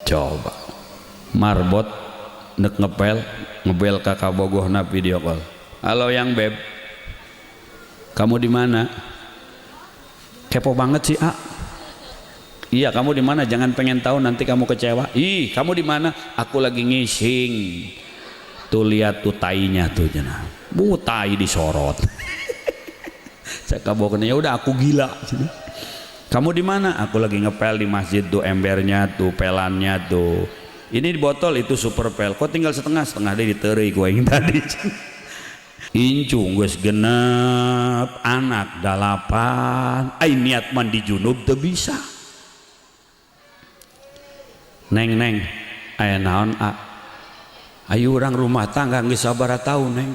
Coba marbot nek ngepel ngebel ka kabogohna video call. Halo yang beb, kamu di mana? Kepo banget sih, A. Iya, kamu di mana? Jangan pengen tahu nanti kamu kecewa. Ih, kamu di mana? Aku lagi ngising. Tuh lihat tuh tainya tuh cenah. Bu tai disorot. Cek kabogohna, ya udah aku gila cenah. Kamu di mana? Aku lagi ngepel di masjid tuh, embernya tuh, pelannya tuh. Ini di botol itu super pel. Kok tinggal setengah, setengah deh diteureuy ku aing tadi. Incung geus genep, anak 8. Ai niat mandi junub teu bisa. Neng neng, aya naon a? Ayo urang rumah tangga geus sabaraha tahun neng?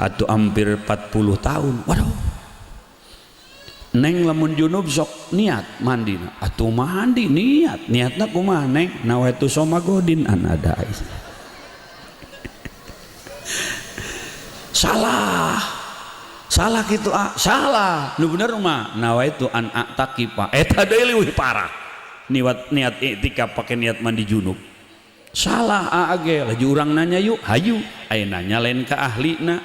Atuh hampir 40 tahun. Waduh. Neng lamun junub sok niat mandi. Atuh mandi niat, niatna kumaha neng? Nawaitu somagodin anada. Salah. Salah kitu a, salah. Nu bener mah nawaitu an a'taqifa. Eta deui leuwih parah. Niat niat i'tikaf pake niat mandi junub. Salah a ge, laju urang nanya yuk, hayu. Aya nanya lain ka ahlina.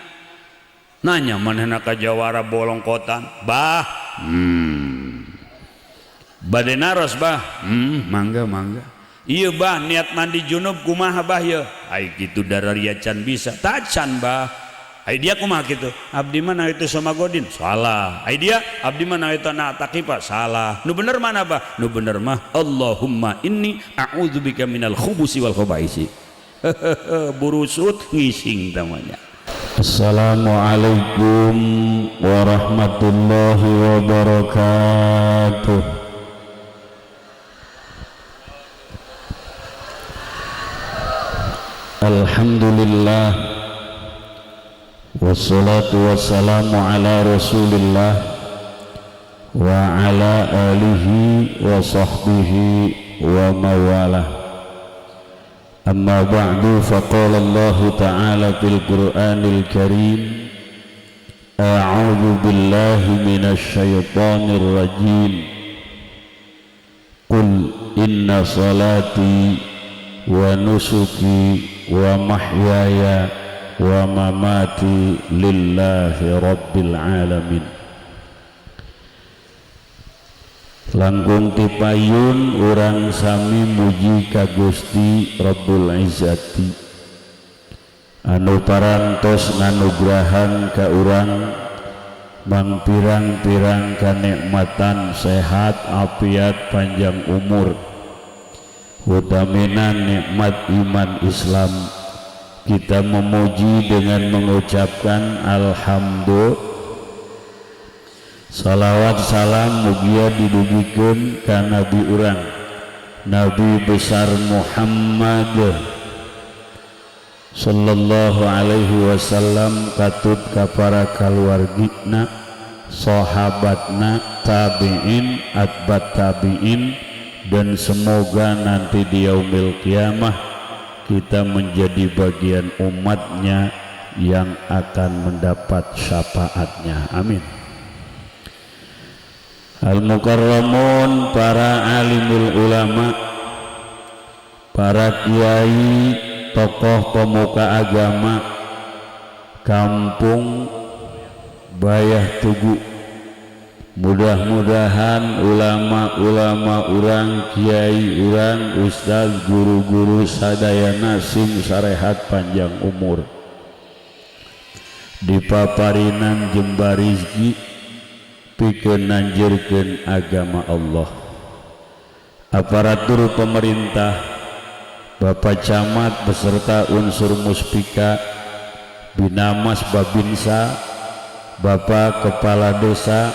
Nanya manehna ka jawara bolongkotan. Bah, bade naros bah, mangga mangga. Iya bah, niat mandi junub kumaha bah ye? Ai kitu dararia can bisa, tacan bah. Ai dia kumaha kitu? Abdi mah itu somagodin, salah. Ai dia abdi mah itu na taqifa, salah. Nu bener mana bah? Nu bener mah Allahumma inni a'udzubika minal khubusi wal khabaisi. Burusut ngising tamanya. Assalamualaikum warahmatullahi wabarakatuh. Alhamdulillah, wassalatu wassalamu ala rasulillah wa ala alihi wa sahbihi wa mawalah. Amma ba'du, faqala Allah ta'ala fil Qur'anil Karim, a'udzu billahi minasy syaithanir rajim. Qul inna salati wa nusuki wa mahyaya wa mamati lillahi rabbil alamin. Langkung tipayun urang sami muji ka Gusti Rabbul Izzati anu parantos nganugrahan ka urang mangpirang-pirang kanikmatan sehat afiat panjang umur, utamina nikmat iman Islam. Kita memuji dengan mengucapkan alhamdulillah. Salawat salam mugia didugikeun ka nabi urang, Nabi besar Muhammad sallallahu alaihi wasallam, katut ka para kaluargina, sahabatna, tabi'in, atbat tabi'in, dan semoga nanti di yaumil kiamah kita menjadi bagian umatnya yang akan mendapat syafaatnya. Amin. Al-mukarramun, para alimul ulama, para kiai, tokoh pemuka agama kampung Bayah Tugu, mudah-mudahan ulama-ulama urang, kiai urang, ustaz, guru-guru sadayana sing sarehat panjang umur, dipaparinan jembar rizki pikeun nanjirkeun agama Allah. Aparatur pemerintah, Bapak Camat beserta unsur muspika, Binamas Babinsa, Bapak Kepala Desa,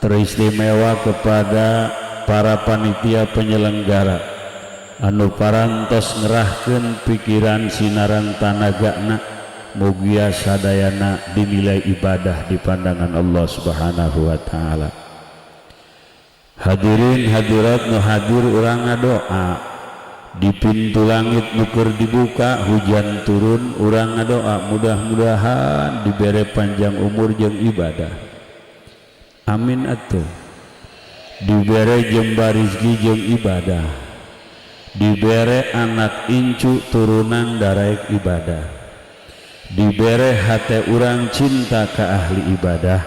teristimewa kepada para panitia penyelenggara anu parantos ngerahkeun pikiran sinaran tanagana, mugia sadayana dinilai ibadah di pandangan Allah Subhanahu wa taala. Hadirin hadirat nu hadir, urang ngadoa di pintu langit nu keur dibuka, hujan turun, urang ngadoa mudah-mudahan dibere panjang umur jeung ibadah. Amin atuh. Dibere jembar rizki jeung ibadah. Dibere anak incu turunan daraek ibadah. Dibere hate urang cinta ka ahli ibadah.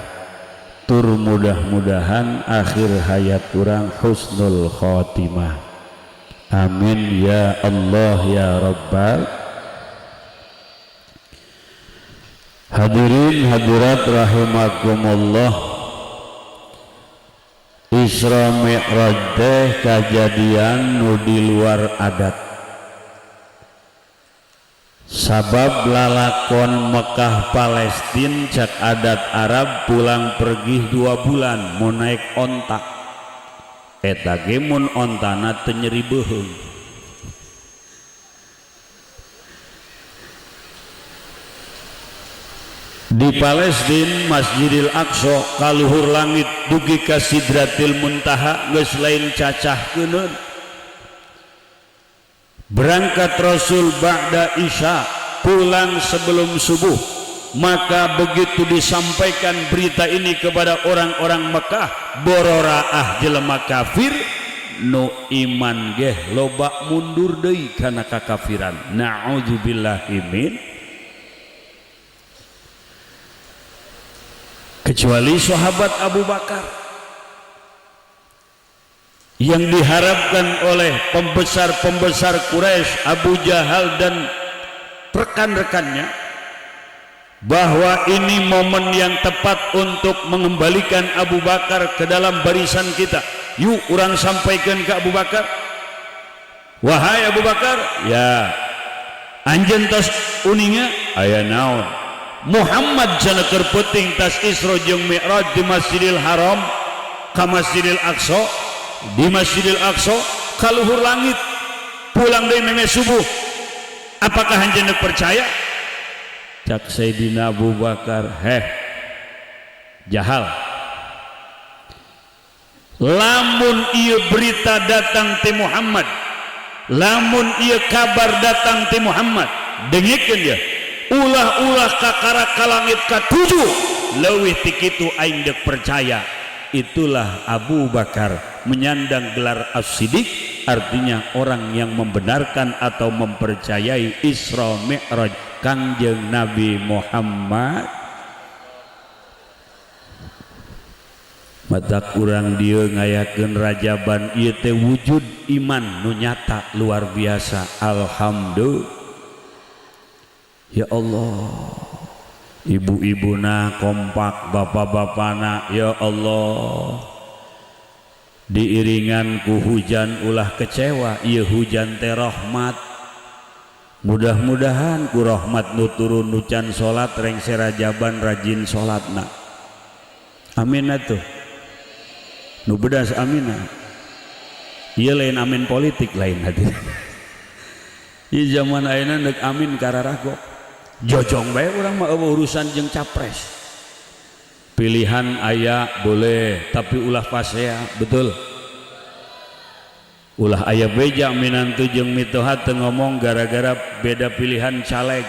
Tur mudah-mudahan akhir hayat urang husnul khotimah. Amin ya Allah ya Rabbal. Hadirin hadirat rahimakumullah. Isra Mi'raj teh kajadian nu di luar adat. Sabab lalakon Mekah Palestin cak adat Arab pulang pergi 2 bulan mau naik onta. Eta ge mun ontana teu nyeri beuheung. Di Palestina Masjidil Aqsa kaluhur langit dugi ka Sidratil Muntaha geus lain cacah keuneun. Berangkat Rasul ba'da Isya, pulang sebelum subuh. Maka begitu disampaikan berita ini kepada orang-orang Mekah, bororaah jelema kafir nu iman geh loba mundur deui kana kakafiran. Na'udzubillahi min. Kecuali sahabat Abu Bakar yang diharapkan oleh pembesar-pembesar Quraisy, Abu Jahal dan rekan-rekannya, bahwa ini momen yang tepat untuk mengembalikan Abu Bakar ke dalam barisan kita. Yuk orang sampaikan ke Abu Bakar, wahai Abu Bakar, ya anjeun tos uninga aya naon Muhammad cenah keur peuting tas Isra jeung Mi'raj di Masjidil Haram ka Masjidil Aqsa, di Masjidil Aqsa ka luhur langit, pulang deui memeh subuh. Apakah anjeun percaya? Cak Sayyidina Abu Bakar, heh jahal, lamun ieu berita datang ti Muhammad, lamun ieu kabar datang ti Muhammad, dengikeun dia, ulah-ulah kakara ka langit katujuh leuwih ti kitu aing deuk percaya. Itulah Abu Bakar menyandang gelar As-Siddiq, artinya orang yang membenarkan atau mempercayai Isra Mi'raj Kangjeng Nabi Muhammad. Mata kurang dieu ngayakeun rajaban ieu teh wujud iman nu nyata luar biasa. Alhamdulillah. Ya Allah, ibu-ibuna kompak, bapak-bapana, ya Allah, diiringan ku hujan ulah kecewa, ieu hujan teh rahmat. Mudah-mudahan ku rahmat nu turun nu can salat rengse rajaban rajin salatna. Amin atuh. Nu bedas amina. Ieu lain amin politik lain hati. Ieu zaman ayeuna deuk amin kararagok. Jojong bae urang mah eueuh urusan jeung capres. Pilihan aya boleh, tapi ulah pasea, betul. Ulah aya beja minantu jeung mitoha teu ngomong gara-gara beda pilihan caleg.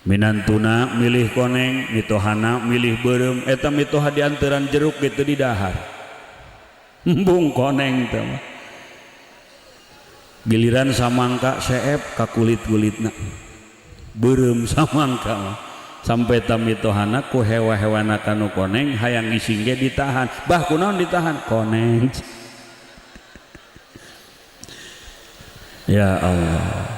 Minantuna milih koneng, mitohana milih beureum, eta mitoha diantaran jeruk gitu di dahar. Embung koneng teh mah. Giliran samangka seep ka kulit-kulitna. Beureum samangka mah. Sampai tamitohana ku hewa-hewana kanu koneng hayang ngising ge ditahan. Bah kunaon ditahan? Koneng. Ya Allah.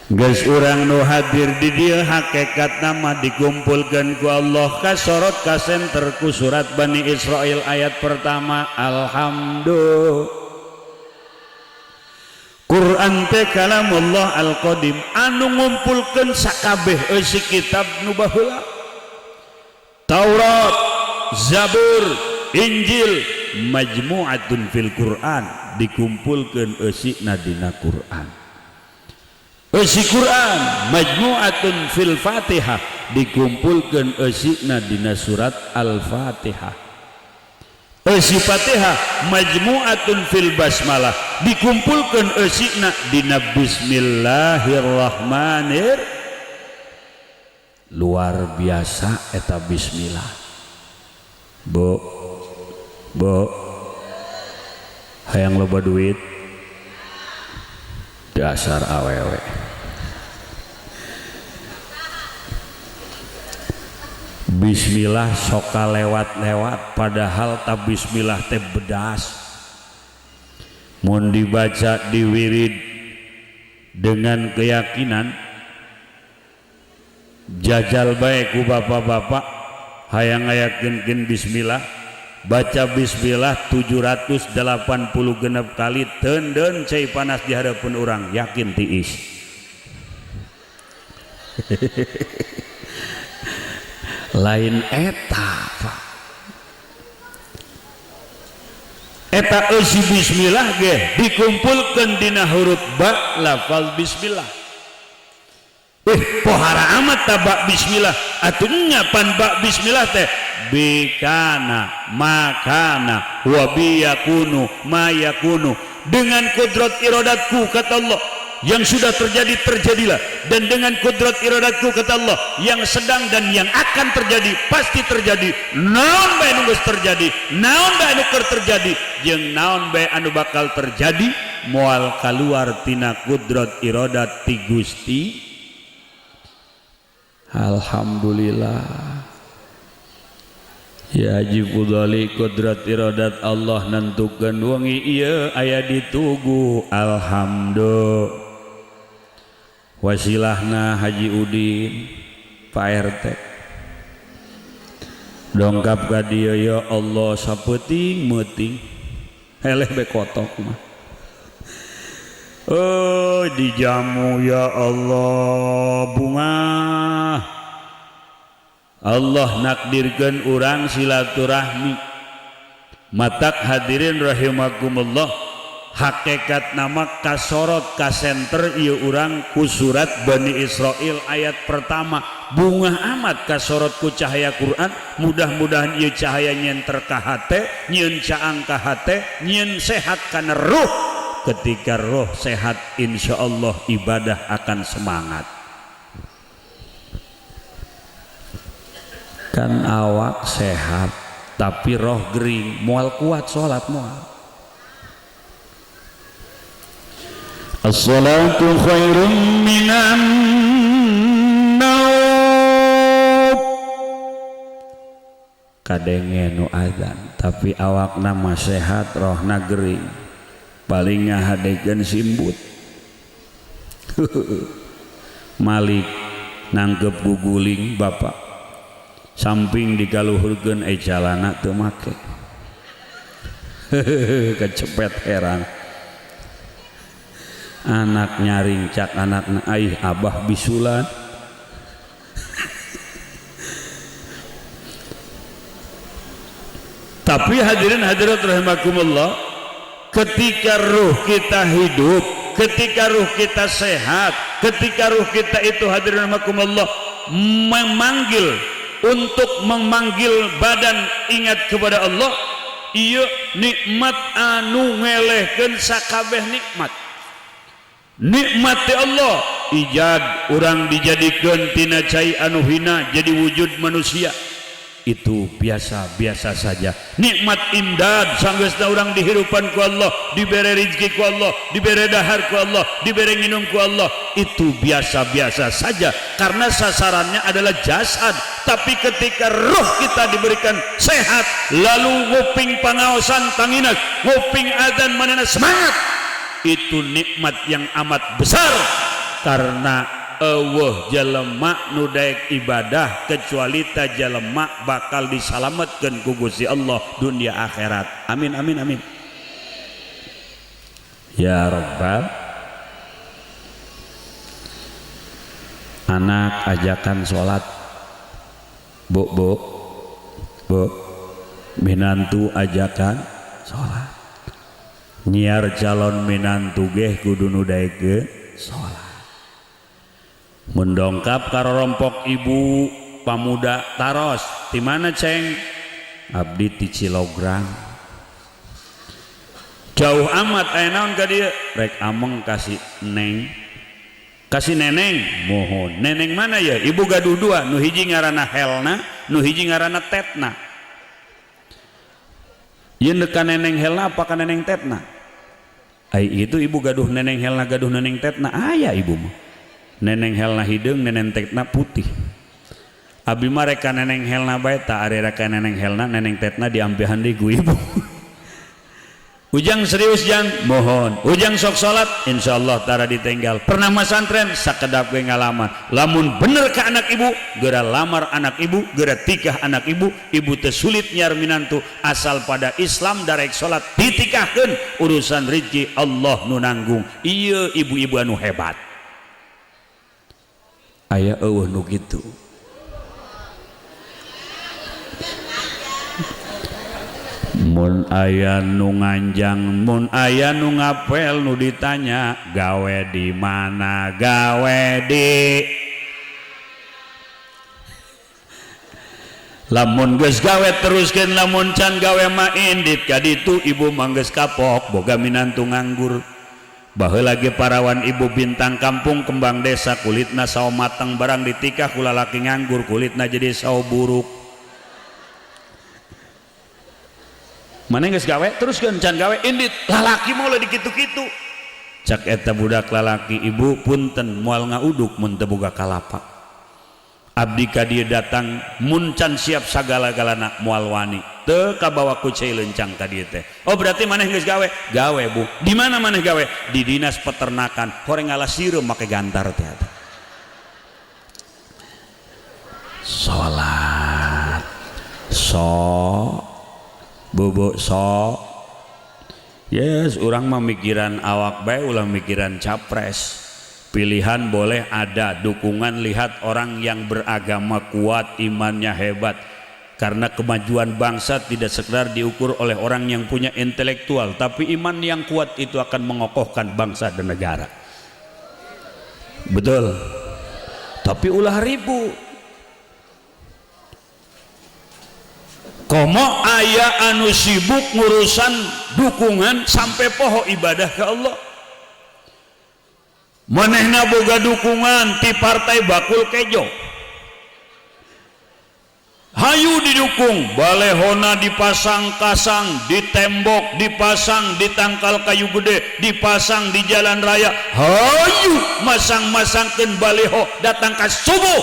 Geus urang nu hadir di dieu hakikatna mah dikumpulkeun ku Allah kasorot ka senter ku surat Bani Israil ayat pertama. Alhamdulillah. Quran teh kalamullah al-qadim anu ngumpulkeun sakabeh eusi kitab nu baheula. Taurat, Zabur, Injil majmu'atun fil Quran, dikumpulkeun eusina dina Quran. Eusi Quran majmu'atun fil Fatihah, dikumpulkeun eusina dina surat Al-Fatihah. Eusi Fatihah majmu'atun fil Basmalah, dikumpulkeun eusina dina Bismillahirrahmanir. Luar biasa eta bismillah. Bu, bu, hayang loba duit, Dasar awewe. Bismillah soka lewat-lewat padahal ta bismillah teh bedas. Mun dibaca diwirid dengan keyakinan jajal bae ku bapak-bapak hayang ngayakinkeun bismillah, baca bismillah 780 genep kali teundeun cai panas di hadapan urang, yakin tiis. Lain eta Pak. Eta eusi bismillah ge dikumpulkeun dina huruf ba lafal bismillah. Pohara amat ta ba bismillah atuh nya pan ba bismillah teh bikana makana wa biyakunu mayakunu, dengan kudrat iradatku kata Allah yang sudah terjadi terjadilah, dan dengan kudrat iradatku kata Allah yang sedang dan yang akan terjadi pasti terjadi. Naon bae nu geus terjadi, naon bae anu keur terjadi, jeung naon bae anu bakal terjadi moal kaluar tina kudrat iradat ti Gusti. Alhamdulillah ya Haji Fudhali, kudrat iradat Allah nentukeun wengi ieu aya di Tugu. Alhamdulillah. Wasilahna Haji Udin Pak RT dongkap ka dieu, ya Allah sapeuting meuting eleh be kotok mah. Oh dijamu ya Allah bunga Allah nakdirkeun urang silaturahmi. Matak hadirin rahimakumullah, hakikat nama kasorot kasenter ieu urang ku surat Bani Israil ayat pertama. Bunga amat kasorot ku cahaya Quran, mudah-mudahan ieu cahaya nyenter ka hate, nyieun caang ka hate, nyieun sehat kana ruh. Ketika roh sehat insyaallah ibadah akan semangat. Kan awak sehat tapi roh gering, moal kuat salat moal. As-salatu khairum minan naum. Kadenge nu azan tapi awakna mah sehat rohna gering, paling ngahadekeun simbut. Malik nangkep guguling bapak samping dikaluhurkeun ai calana teu make. Kecepet herang. Anak nyaring cak anakna aih abah bisulan. Tapi hadirin hadirat rahimakumullah, ketika ruh kita hidup, ketika ruh kita sehat, ketika ruh kita itu hadirin rahimakumullah memanggil, untuk memanggil badan ingat kepada Allah, ieu nikmat anu ngelehkeun sakabeh nikmat. Nikmat Allah ijad urang dijadikeun tina cai anu hina jadi wujud manusia, itu biasa-biasa saja. Nikmat imdad sanggeusna urang dihirupan ku Allah, dibere rezeki ku Allah, dibere dahar ku Allah, dibere nginum ku Allah, itu biasa-biasa saja karena sasarannya adalah jasad. Tapi ketika roh kita diberikan sehat, lalu nguping pangaosan tanginas, nguping adzan manehna semangat, itu nikmat yang amat besar. Karena eueuh jelema nu daek ibadah kecuali ta jelema bakal disalametkeun ku Gusti Allah dunia akhirat. Amin amin amin ya rabbal. Anak ajakan salat, bu bu bu, minantu ajakan salat, nyiar calon minantu geh kudu nu daekeun salat. Mendongkap karorompok ibu pamuda taros di mana ceng? Abdi ti Cilograng. Jauh amat aya naon ka dieu? Rek ameng kasih neng, kasih neneng. Mohon neneng mana ya? Ibu gaduh dua, nu hiji ngaranna Helna, nu hiji ngaranna Tetna. Ieu ka neneng Helna apa ka neneng Tetna? Ai itu ibu gaduh neneng helna gaduh neneng tetna aya ibu mah. Neneng helna hideung neneng tetna putih. Abi mah reka neneng helna bae ta ari reka neneng helna neneng tetna diampihan deui ku ibu. Ujang serius jang mohon. Ujang sok salat insyaallah tara ditinggal. Pernah masantren sakedap ge ngalaman. Lamun bener ka anak ibu geura lamar anak ibu, geura tikah anak ibu, ibu teu sulit nyiar minantu asal pada Islam darek salat ditikahkeun urusan rezeki Allah nu nanggung. Ieu ibu-ibu anu hebat. Aya eueuh nu kitu. Mun aya nu nganjang, mun aya nu ngapel nu ditanya gawe di mana, gawe di. Lamun geus gawe teruskeun, lamun can gawe mah indit ka ditu ibu mah geus kapok boga minantu nganggur. Baheula ge parawan ibu bintang kampung kembang desa kulitna sawo mateng barang ditikah ku lalaki nganggur kulitna jadi sawo buruk. Mana geus gawe teruskeun can gawe indit lalaki mah ulah dikitu-kitu. Cak eta budak lalaki ibu punten moal ngauduk mun teu boga kalapa. Abdi ka dieu datang mun can siap sagala-galana moal wani. Teu kabawa ku cai lencang ka dieu teh. Oh berarti maneh geus gawe? Gawe bu. Di mana maneh gawe? Di dinas peternakan. Horeng ngalah sireum make gantar teh eta. Salat. So bubuk so yes urang mah mikiran awak bae ulah mikiran capres. Pilihan boleh ada, dukungan lihat orang yang beragama kuat, imannya hebat. Karena kemajuan bangsa tidak sekedar diukur oleh orang yang punya intelektual, tapi iman yang kuat itu akan mengokohkan bangsa dan negara. Betul. Tapi ulah ribut. Komo aya anu sibuk ngurusan dukungan sampai poho ibadah ke Allah. Manehna boga dukungan ti partai bakul kejo. Hayu didukung, balehona dipasang-kasang, di tembok dipasang, di tangkal kayu gede dipasang di jalan raya. Hayu masang-masangkeun baleho datang ka subuh.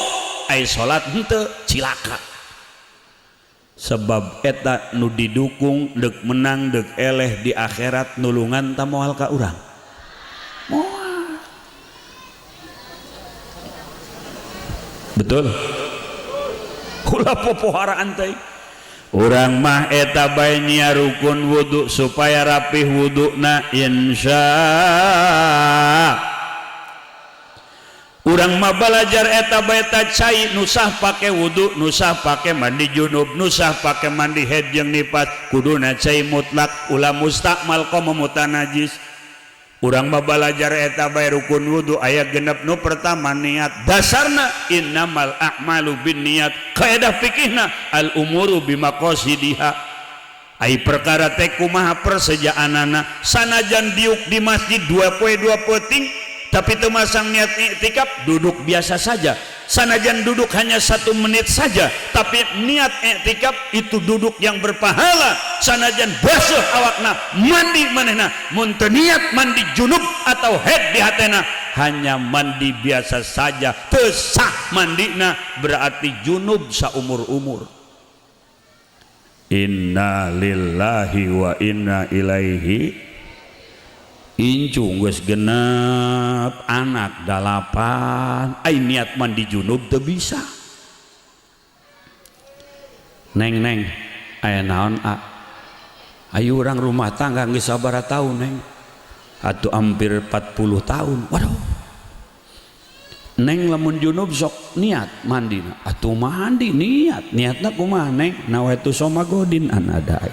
Ai salat henteu cilaka. Sebab eta nu didukung deuk menang deuk eleh di akhirat nulungan ta moal ka urang. Moal. Betul. Ulah popoharaan teh. Urang mah eta bae nya rukun wudu supaya rapih wuduna insya. Urang mah belajar eta bae ta cai nusah pake wudu, nusah pake mandi junub, nusah pake mandi haid jeung nifas, kuduna cai mutlak ulah mustakmal komo mutanajis. Urang mah belajar eta bae rukun wudu aya genep nu pertama niat, dasarna innamal a'malu binniyat, kaedah fikihna al umuru bimaqasidiha. Ai perkara teh kumaha persejaanana, sanajan diuk di masjid 2 poe 2 peuting tapi teu masang niat i'tikaf duduk biasa saja, sanajan duduk hanya 1 menit saja tapi niat i'tikaf itu duduk yang berpahala. Sanajan basuh awakna mandi manehna mun teu niat mandi junub atau haid di hatena hanya mandi biasa saja teu sah mandina, berarti junub saumur-umur. Inna lillahi wa inna ilaihi. Incung geus genep anak 8 ai niat mandi junub teu bisa. Neng neng aya naon a? Ayo urang rumah tangga geus sabaraha taun neng? Atuh hampir 40 tahun. Waduh. Neng lamun junub sok niat mandina. Atuh mandi niat, niatna kumaha neng? Nawaitu somagodin an ada.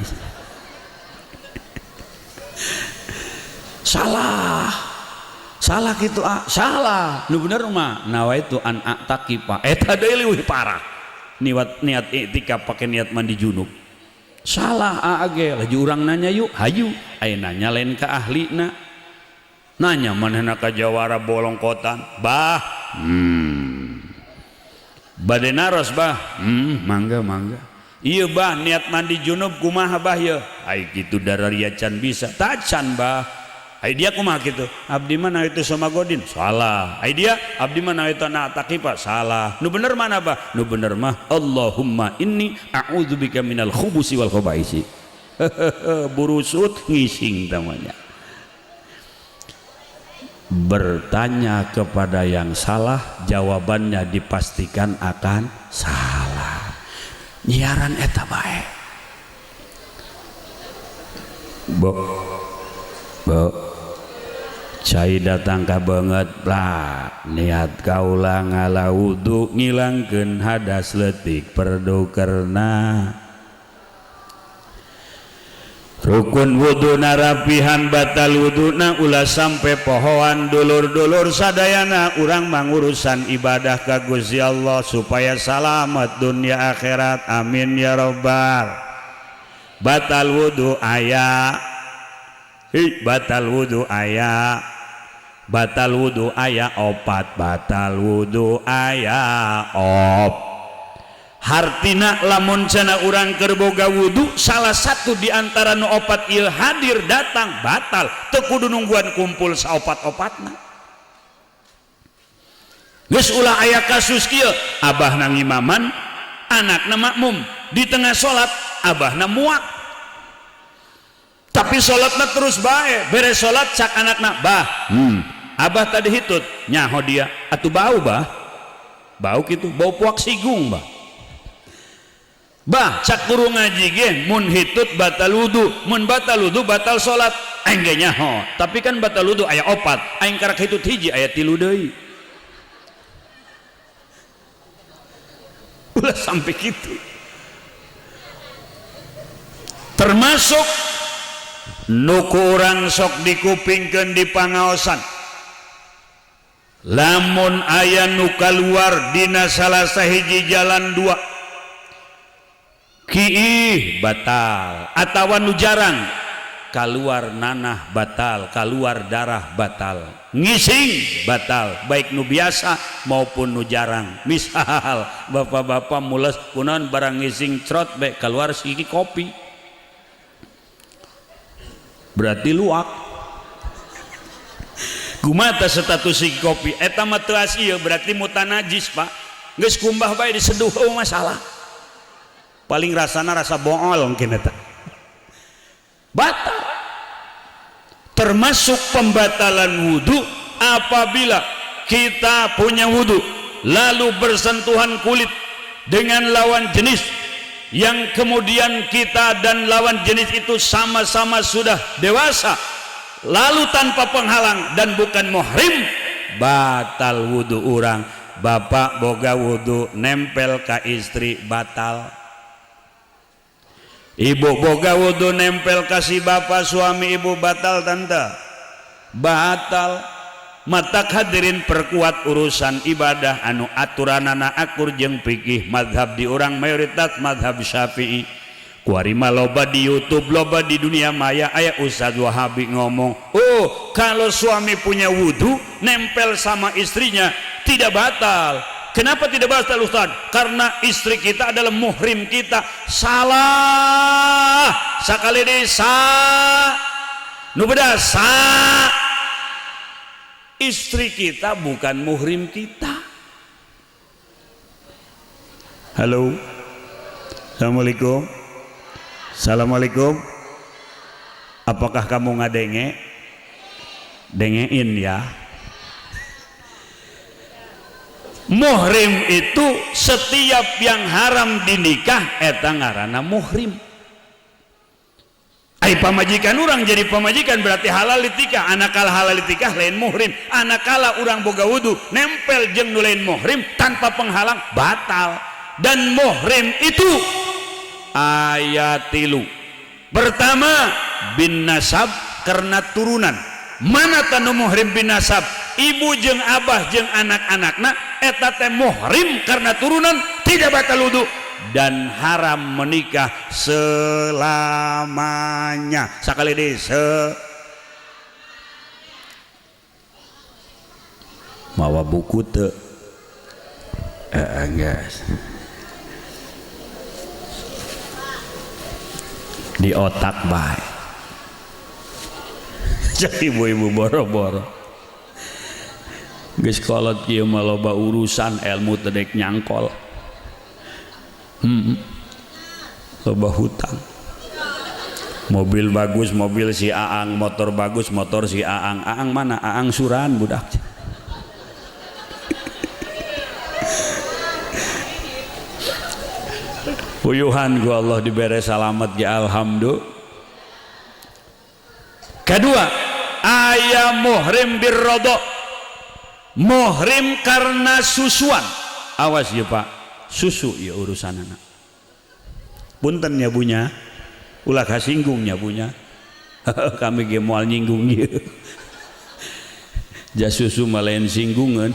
Salah. Salah kitu ah, salah. Nu bener mah nawaitu an a'taqifa. Eta deui leuwih parah. Niat niat i'tikaf pake niat mandi junub. Salah aa ge, laju urang nanya yuk, hayu. Aya nanya lain ka ahlina. Nanya manehna ka jawara bolongkotan. Bah. Bade naros bah. Mangga mangga. Ieu bah niat mandi junub kumaha bah ye? Ai kitu dararia can bisa. Tacan bah. Ai dia kumaha kitu? Abdi mah nawaitu somagodin. Salah. Ai dia abdi mah nawaitu ana atakifa. Salah. Nu bener mana bah? Nu bener mah Allahumma inni a'udzubika minal khubusi wal khabaisi. Burusut ngising tamanya. Bertanya kepada yang salah, jawabannya dipastikan akan salah. Nyiaran eta bae. Bo, bo, cai datang ka banget lah niat kaula ngala wudu ngilangkeun hadas leutik perdukerna. Rukun wuduna rapihan batal wuduna ulah sampai pohoan dulur-dulur sadayana urang mangurusan ibadah ka Gusti Allah supaya salamet dunia akhirat, amin ya robbal. Batal wudu aya, batal wudu aya, batal wudu aya opat, batal wudu aya op. Hartina lamun cenah urang keur boga wudu salah satu di antara nu opat ieu hadir datang batal, teu kudu nungguan kumpul saopat-opatna. Geus ulah aya kasus kieu, abahna ngimaman, anakna makmum, di tengah salat abahna muak. Tapi salatna terus bae, beres salat cak anakna, "Bah, abah tadi hitut, nyaho dia, atuh bau bah." Bau kitu, bau puak sigung bah. Bah cak guru ngaji ge mun hitut batal wudu, mun batal wudu batal salat, aing ge nyaho. Tapi kan batal wudu aya opat, aing karak hitut hiji aya tilu deui. Ulah sampai kitu. Termasuk nu ku urang sok dikupingkeun di pangaosan. Lamun aya nu kaluar dina salah sahiji jalan dua, kiih batal, atawa nu jarang kaluar nanah batal, kaluar darah batal, ngising batal, baik nu biasa maupun nu jarang. Misal bapak-bapak mules kunaon barang ngising crot baik keluar siki kopi, berarti luak. Kumata status siki kopi eta mah teu ieu berarti mutanajis pak, geus kumbah bae diseduh eueuh masalah. Paling rasana rasa bool mungkin eta. Batal. Termasuk pembatalan wudu apabila kita punya wudu lalu bersentuhan kulit dengan lawan jenis yang kemudian kita dan lawan jenis itu sama-sama sudah dewasa lalu tanpa penghalang dan bukan muhrim, batal wudu urang. Bapak boga wudu nempel ka istri batal. Ibu boga wudu nempel kasih bapak suami ibu batal tante, batal. Matak hadirin perkuat urusan ibadah anu aturanana akur jeung fikih madhab di urang mayoritas madhab Syafi'i. Kuari mah loba di YouTube, loba di dunia maya aya Ustadz Wahabi ngomong, oh kalau suami punya wudu nempel sama istrinya tidak batal. Kenapa tidak batal Ustaz? Karena istri kita adalah muhrim kita. Salah. Sakali deui sa. Nu beda sa. Istri kita bukan muhrim kita. Halo. Assalamualaikum. Assalamualaikum. Apakah kamu ngadenge? Dengein ya. Muhrim itu setiap yang haram dinikah eta ngaranna muhrim. Ai pamajikan urang jadi pamajikan berarti halal ditikah. Anak kala halal ditikah lain muhrim. Anak kala urang boga wudu nempel jeung nu lain muhrim tanpa penghalang batal. Dan muhrim itu aya tilu. Pertama bin nasab karena turunan. Mana tanu muhrim bin nasab? Ibu jeung abah jeung anak-anakna eta teh muhrim karena turunan, tidak batal wudu dan haram menikah selamanya. Sakali deui se mawa buku teu geus di otak bae. Cek ibu-ibu boro-boro. Geus kolot kieu mah loba urusan ilmu teu dek nyangkol. Loba hutang. Mobil bagus, mobil si Aang, motor bagus, motor si Aang. Aang mana? Aang suran budak. Puyuhan gua Allah dibere salamet ya alhamdulillah. Kedua, ayam muhrim birrodo, muhrim karena susuan. Awas ya Pak, susu ya urusan anak. Punten ya bunya, ulah kasinggungnya bunya. Kami ge moal nyinggung ieu. Ja susu mah lain singgungan.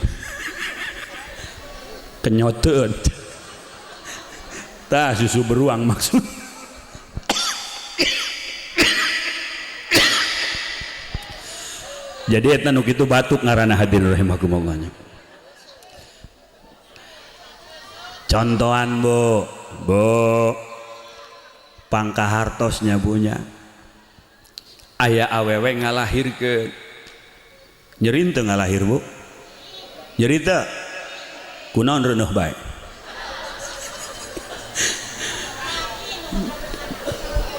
Kenyoteun. Tah susu beruang maksud. Jadi eta nu kitu batuk ngaranna hadirin rahimakumullah. Contohan Bu, Bu pangkahartosnya bunya. Aya awewe ngalahirkeun. Nyeri teu ngalahir Bu? Nyeri teu? Kunaon reuneuh bae?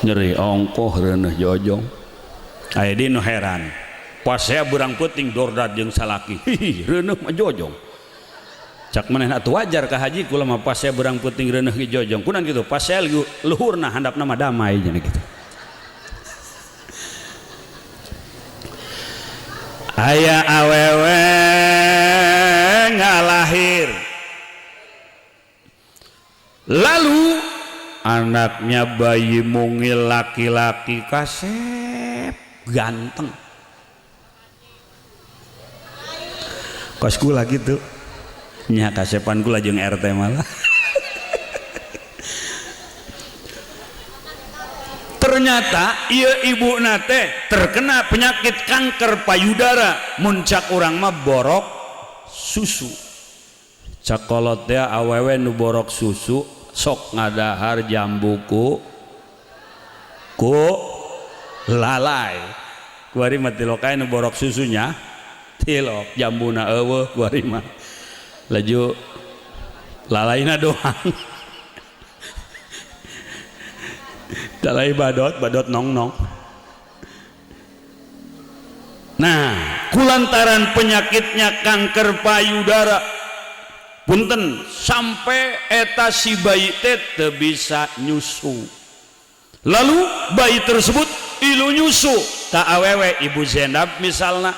Nyeri ongkoh reuneuh jojong. Aya di nu heran. Pas saya berang peuting dordat jeung salaki. Hihi, reuneuh mah jojong. Cak manehna atuh wajar ka haji kula mah pas saya berang peuting reuneuh ge jojong. Kunaon kitu? Pas saya luhurna handapna mah damai cenah kitu. Aya awewe ngalahir. Lalu anaknya bayi mungil laki-laki kasep ganteng. Kos kula gitu nya kasepan kula jeung RT malah. Ternyata ieu ibuna teh terkena penyakit kanker payudara, muncak urang mah borok susu. Cakolot teh awewe nu borok susu sok ngadahar jambu ku lalai. Kuari mah tilok aya nu borok susunya tilok jambuna eueuh kuari mah laju lalaina doang. Lalai badot badot nong nong. Nah, kulantaran penyakitnya kanker payudara, punten sampai eta si bayi teh teu bisa nyusu. Lalu bayi tersebut ilu nyusu ka awewe Ibu Zainab misalna.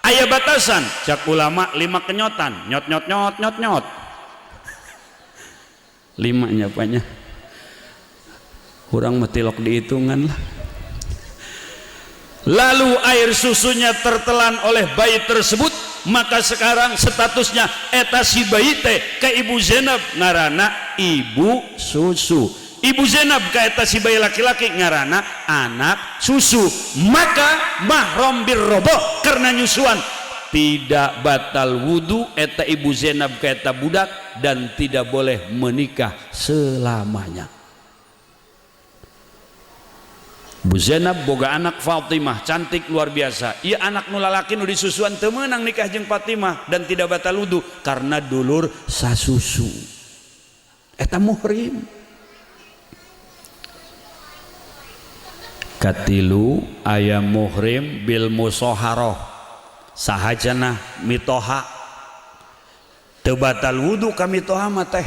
Aya batasan cak ulama 5 kenyotan, nyot nyot nyot nyot nyot. 5 nya apanya? Urang mah tilok dihitungan lah. Lalu air susunya tertelan oleh bayi tersebut, maka sekarang statusnya eta si bayi teh ke Ibu Zainab ngaranna ibu susu. Ibu Zainab ka eta si bayi laki-laki ngaranna anak susu. Maka mahram birrobo karena nyusuan tidak batal wudu eta Ibu Zainab ka eta budak dan tidak boleh menikah selamanya. Bu Zainab boga anak Fatimah cantik luar biasa. Ieu anak nu lalaki nu disusuan teu meunang nikah jeung Fatimah dan tidak batal wudu karena dulur sasusu. Eta muhrim. Katilu aya muhrim bil musoharoh. Saha cenah mitoha. Teu batal wudu ka mitoha mah teh.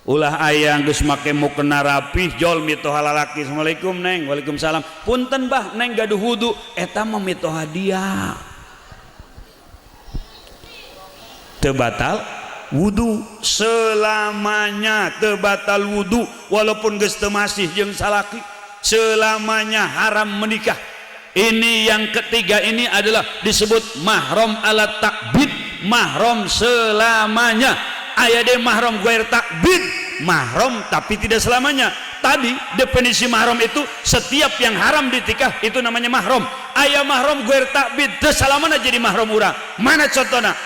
Ulah aya geus make mukena rapih jol mitoha lalaki. Assalamualaikum neng, waalaikumsalam. Punten bah neng gaduh wudu, eta mah mitoha dia. Teu batal wudu selamanya, teu batal wudu walaupun geus teu masih jeung salaki, selamanya haram menikah. Ini yang ketiga ini adalah disebut mahram ala takbid, mahram selamanya. Aya deh mahram ghair takbid, mahram tapi tidak selamanya. Tadi definisi mahram itu setiap yang haram ditikah itu namanya mahram. Aya mahram ghair takbid teu salamana jadi mahram urang. Mana contohna?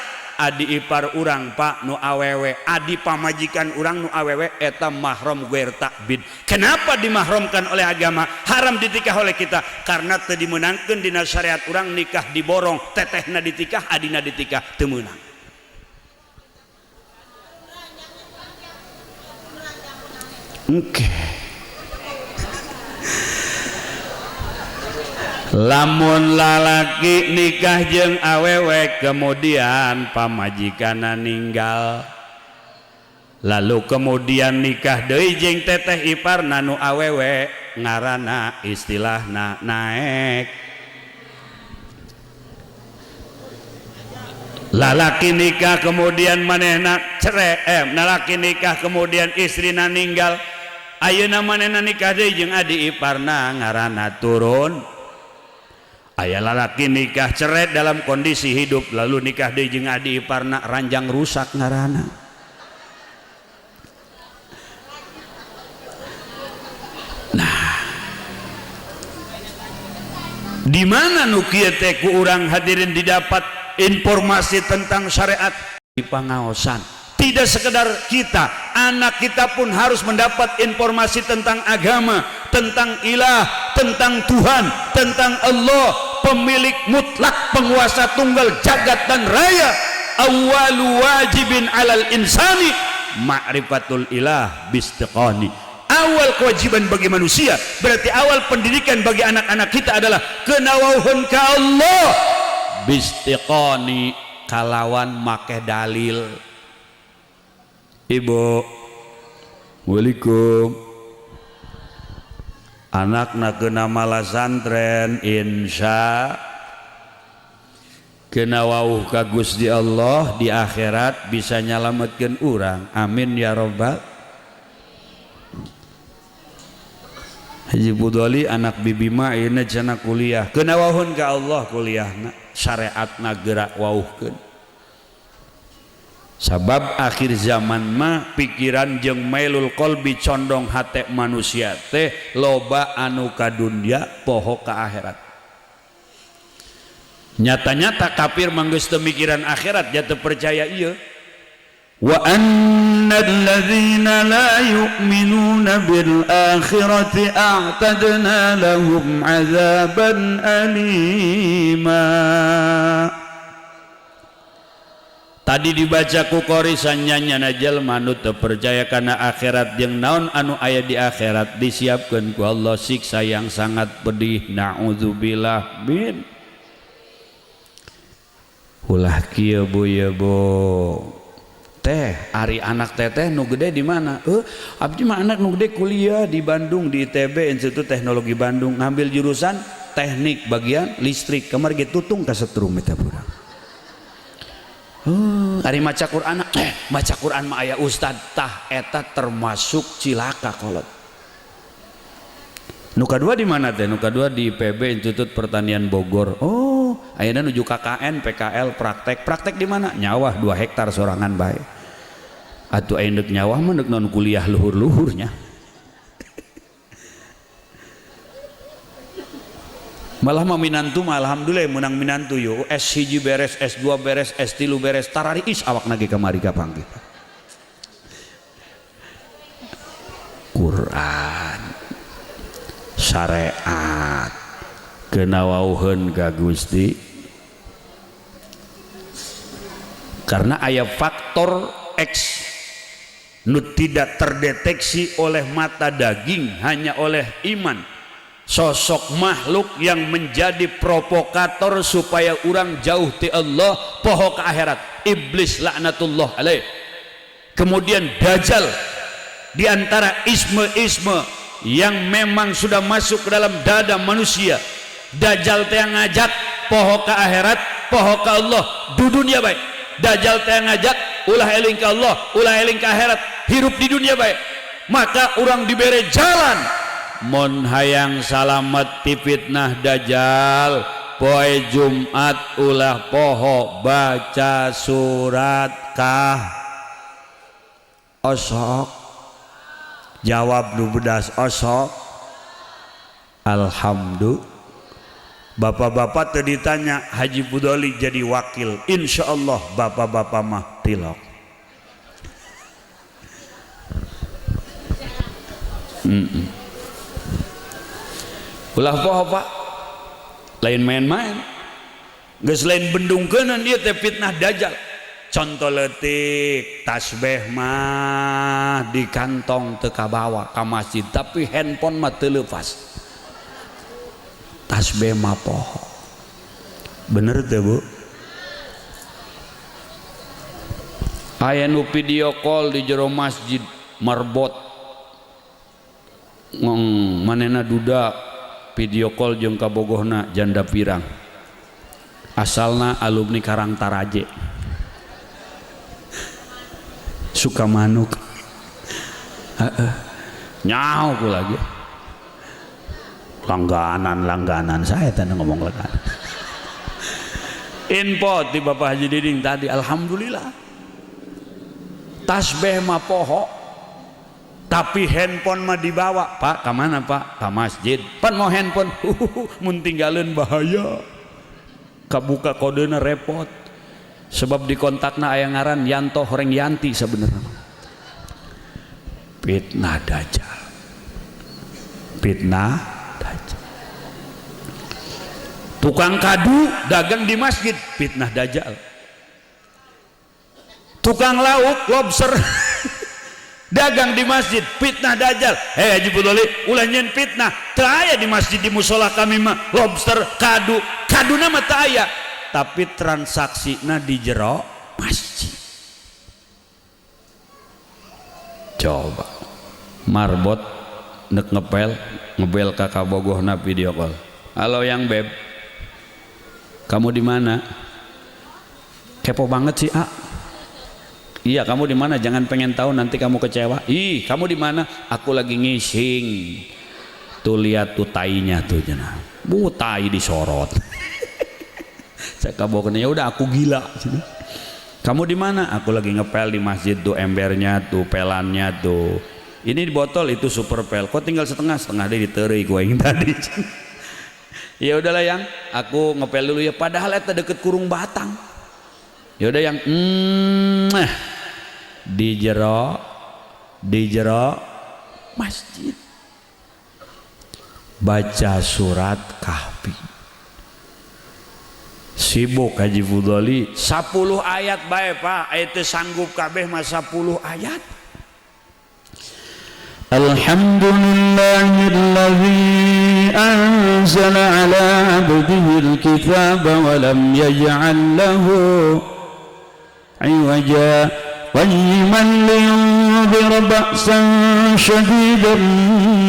Adi ipar urang pak nu awewe, adi pamajikan urang nu awewe eta mahram ghair takbid. Kenapa dimahramkan oleh agama? Haram ditikah oleh kita karena teu dimeunangkeun dina syariat urang nikah diborong, tetehna ditikah, adina ditikah teu meunang. Oke. Lamun lalaki nikah jeung awewe kemudian pamajikanna ninggal, lalu kemudian nikah deui jeung teteh iparna nu awewe, ngaranna istilahna naek. Lalaki nikah kemudian manehna cerai, lalaki nikah kemudian istrina ninggal, ayeuna manehna nikah deui jeung adi iparna, ngaranna turun. Aya lalaki nikah cerai dalam kondisi hidup lalu nikah deui jeung adi iparna, ranjang rusak ngaranna. Nah, di mana nu kieu teh ku urang hadirin didapat informasi tentang syariat? Di pangaosan. Tidak sekedar kita, anak kita pun harus mendapat informasi tentang agama, tentang ilah, tentang Tuhan, tentang Allah, pemilik mutlak, penguasa tunggal jagat dan raya. Awwalu wajibin alal insani ma'rifatul ilah bistiqani. Awal kewajiban bagi manusia, berarti awal pendidikan bagi anak-anak kita adalah kenawauhun ka Allah bistiqani, kalawan make dalil. Ibu, waalaikum. Anakna kena malasantren, insya kena wauh ka Gusti Allah di akhirat bisa nyalametkeun urang. Amin ya robbal. Haji Budoli anak bibi mah ayeuna cenah kuliah, kena wauhun ka Allah kuliahna, syariatna gerak wauhkeun. Sabab akhir zaman mah pikiran jeung mailul qalbi condong hate manusia teh loba anu ka dunya poho ka akhirat. Nyata-nyata kafir mah geus teu mikiran akhirat, jatuh percaya ieu. Wa annal ladzina la yu'minuna bil akhirati a'tadna lahum 'adzaban alima. Tadi dibaca ku qorisan nyanyana jelema nu teu percaya kana akhirat jeung naon anu aya di akhirat disiapkeun ku Allah siksa yang sangat pedih. Na'udzubillah min. Ulah kieu bu ye bu. Teh ari anak teteh nu gede di mana? Abdi mah anak nu gede kuliah di Bandung di ITB Institut Teknologi Bandung, ngambil jurusan teknik bagian listrik. Kamar ge tutung ka setrum eta budak. Ari maca Quran, maca Quran mah aya ustad, tah eta termasuk cilaka kolot. Nu kadua di mana teh? Nu kadua di IPB Institut Pertanian Bogor. Oh, ayeuna nuju KKN, PKL, praktek. Praktek di mana? Nyawah 2 hektar sorangan bae. Atuh aya deuk nyawah mah deuk non kuliah luhur-luhurnya. Malah mah minantu mah alhamdulillah menang minantu yo. S1 beres, S2 beres, S3 beres, tarariis awakna ge kamari kapanggih. Quran, syariat, kena wauheun ka Gusti. Karena aya faktor X nu tidak terdeteksi oleh mata daging, hanya oleh iman. Sosok makhluk yang menjadi provokator supaya orang jauh ti Allah, poho ke akhirat. Iblis laknatullah alaih. Kemudian Dajjal, di antara isme-isme yang memang sudah masuk ke dalam dada manusia. Dajjal teh ngajak poho ke akhirat, poho ke Allah, di dunia baik. Dajjal teh ngajak ulah eling ke Allah, ulah eling ke akhirat, hirup di dunia baik. Maka orang diberi jalan. Mun hayang salamet ti fitnah Dajjal, poe Jumat ulah poho baca surat kah. Osok. Jawab nu bedas osok. Alhamdulillah. Bapak-bapak teu ditanya, Haji Fudholi jadi wakil, insya Allah bapak-bapak mah tilok. Ulah poho Pak, lain main-main. Geus lain bendungkeunan ieu teh fitnah dajjal. Contoh leutik, tasbih mah di kantong teu kabawa ka masjid, tapi handphone mah teu leupas. Tasbih mah poho. Bener teu Bu? Aya nu video call di jero masjid marbot. Manehna duda video call jeung kabogohna janda pirang. Asalna alumni Karang Taraje. Suka manuk. Heeh. Nyaho ku lagi. Langganan saya teh ngomong langganan. Info di Bapak Haji Diding tadi, alhamdulillah. Tasbih mah poho, tapi handphone mah dibawa. Pak, ka mana Pak? Ka masjid. Pan mau handphone, mun tinggalin bahaya. Kabuka kodena repot. Sebab di kontakna aya ngaran Yanto horeng Yanti sebenarnya. Fitnah dajjal. Fitnah dajjal. Tukang kadu dagang di masjid, fitnah dajjal. Tukang lauk lobster dagang di masjid, fitnah dajjal. Hei Haji Fudholi, ulah nyeun fitnah. Teu aya di masjid di musala kami mah lobster, kadu. Kaduna mah teu aya, tapi transaksina di jero masjid. Coba marbot nek ngepel, ngebel ka kabogohna video call. Halo yang beb, kamu di mana? Kepo banget sih, A. Iya, kamu di mana? Jangan pengen tahu nanti kamu kecewa. Ih, kamu di mana? Aku lagi ngising. Tuh lihat tuh tainya tuh cenah. Bu, tai disorot. Saya kabogohna, ya udah aku gila. Kamu di mana? Aku lagi ngepel di masjid tuh embernya tuh, pelannya tuh. Ini di botol itu super pel. Kok tinggal setengah, setengah deh diteureuy ku aing tadi. Ya udahlah yang, aku ngepel dulu ya. Padahal eta deket kurung batang. Ya udah yang, di jero masjid. Baca surat Kahfi. Sibuk Haji Fudholi 10 ayat bae Pak, aya teu sanggup kabeh mah 10 ayat. Alhamdulillahilladzi anzala ala 'abdihi al-kitaba wa lam yaj'al lahu 'iwaja qayyiman liyunzira ba'san shadidan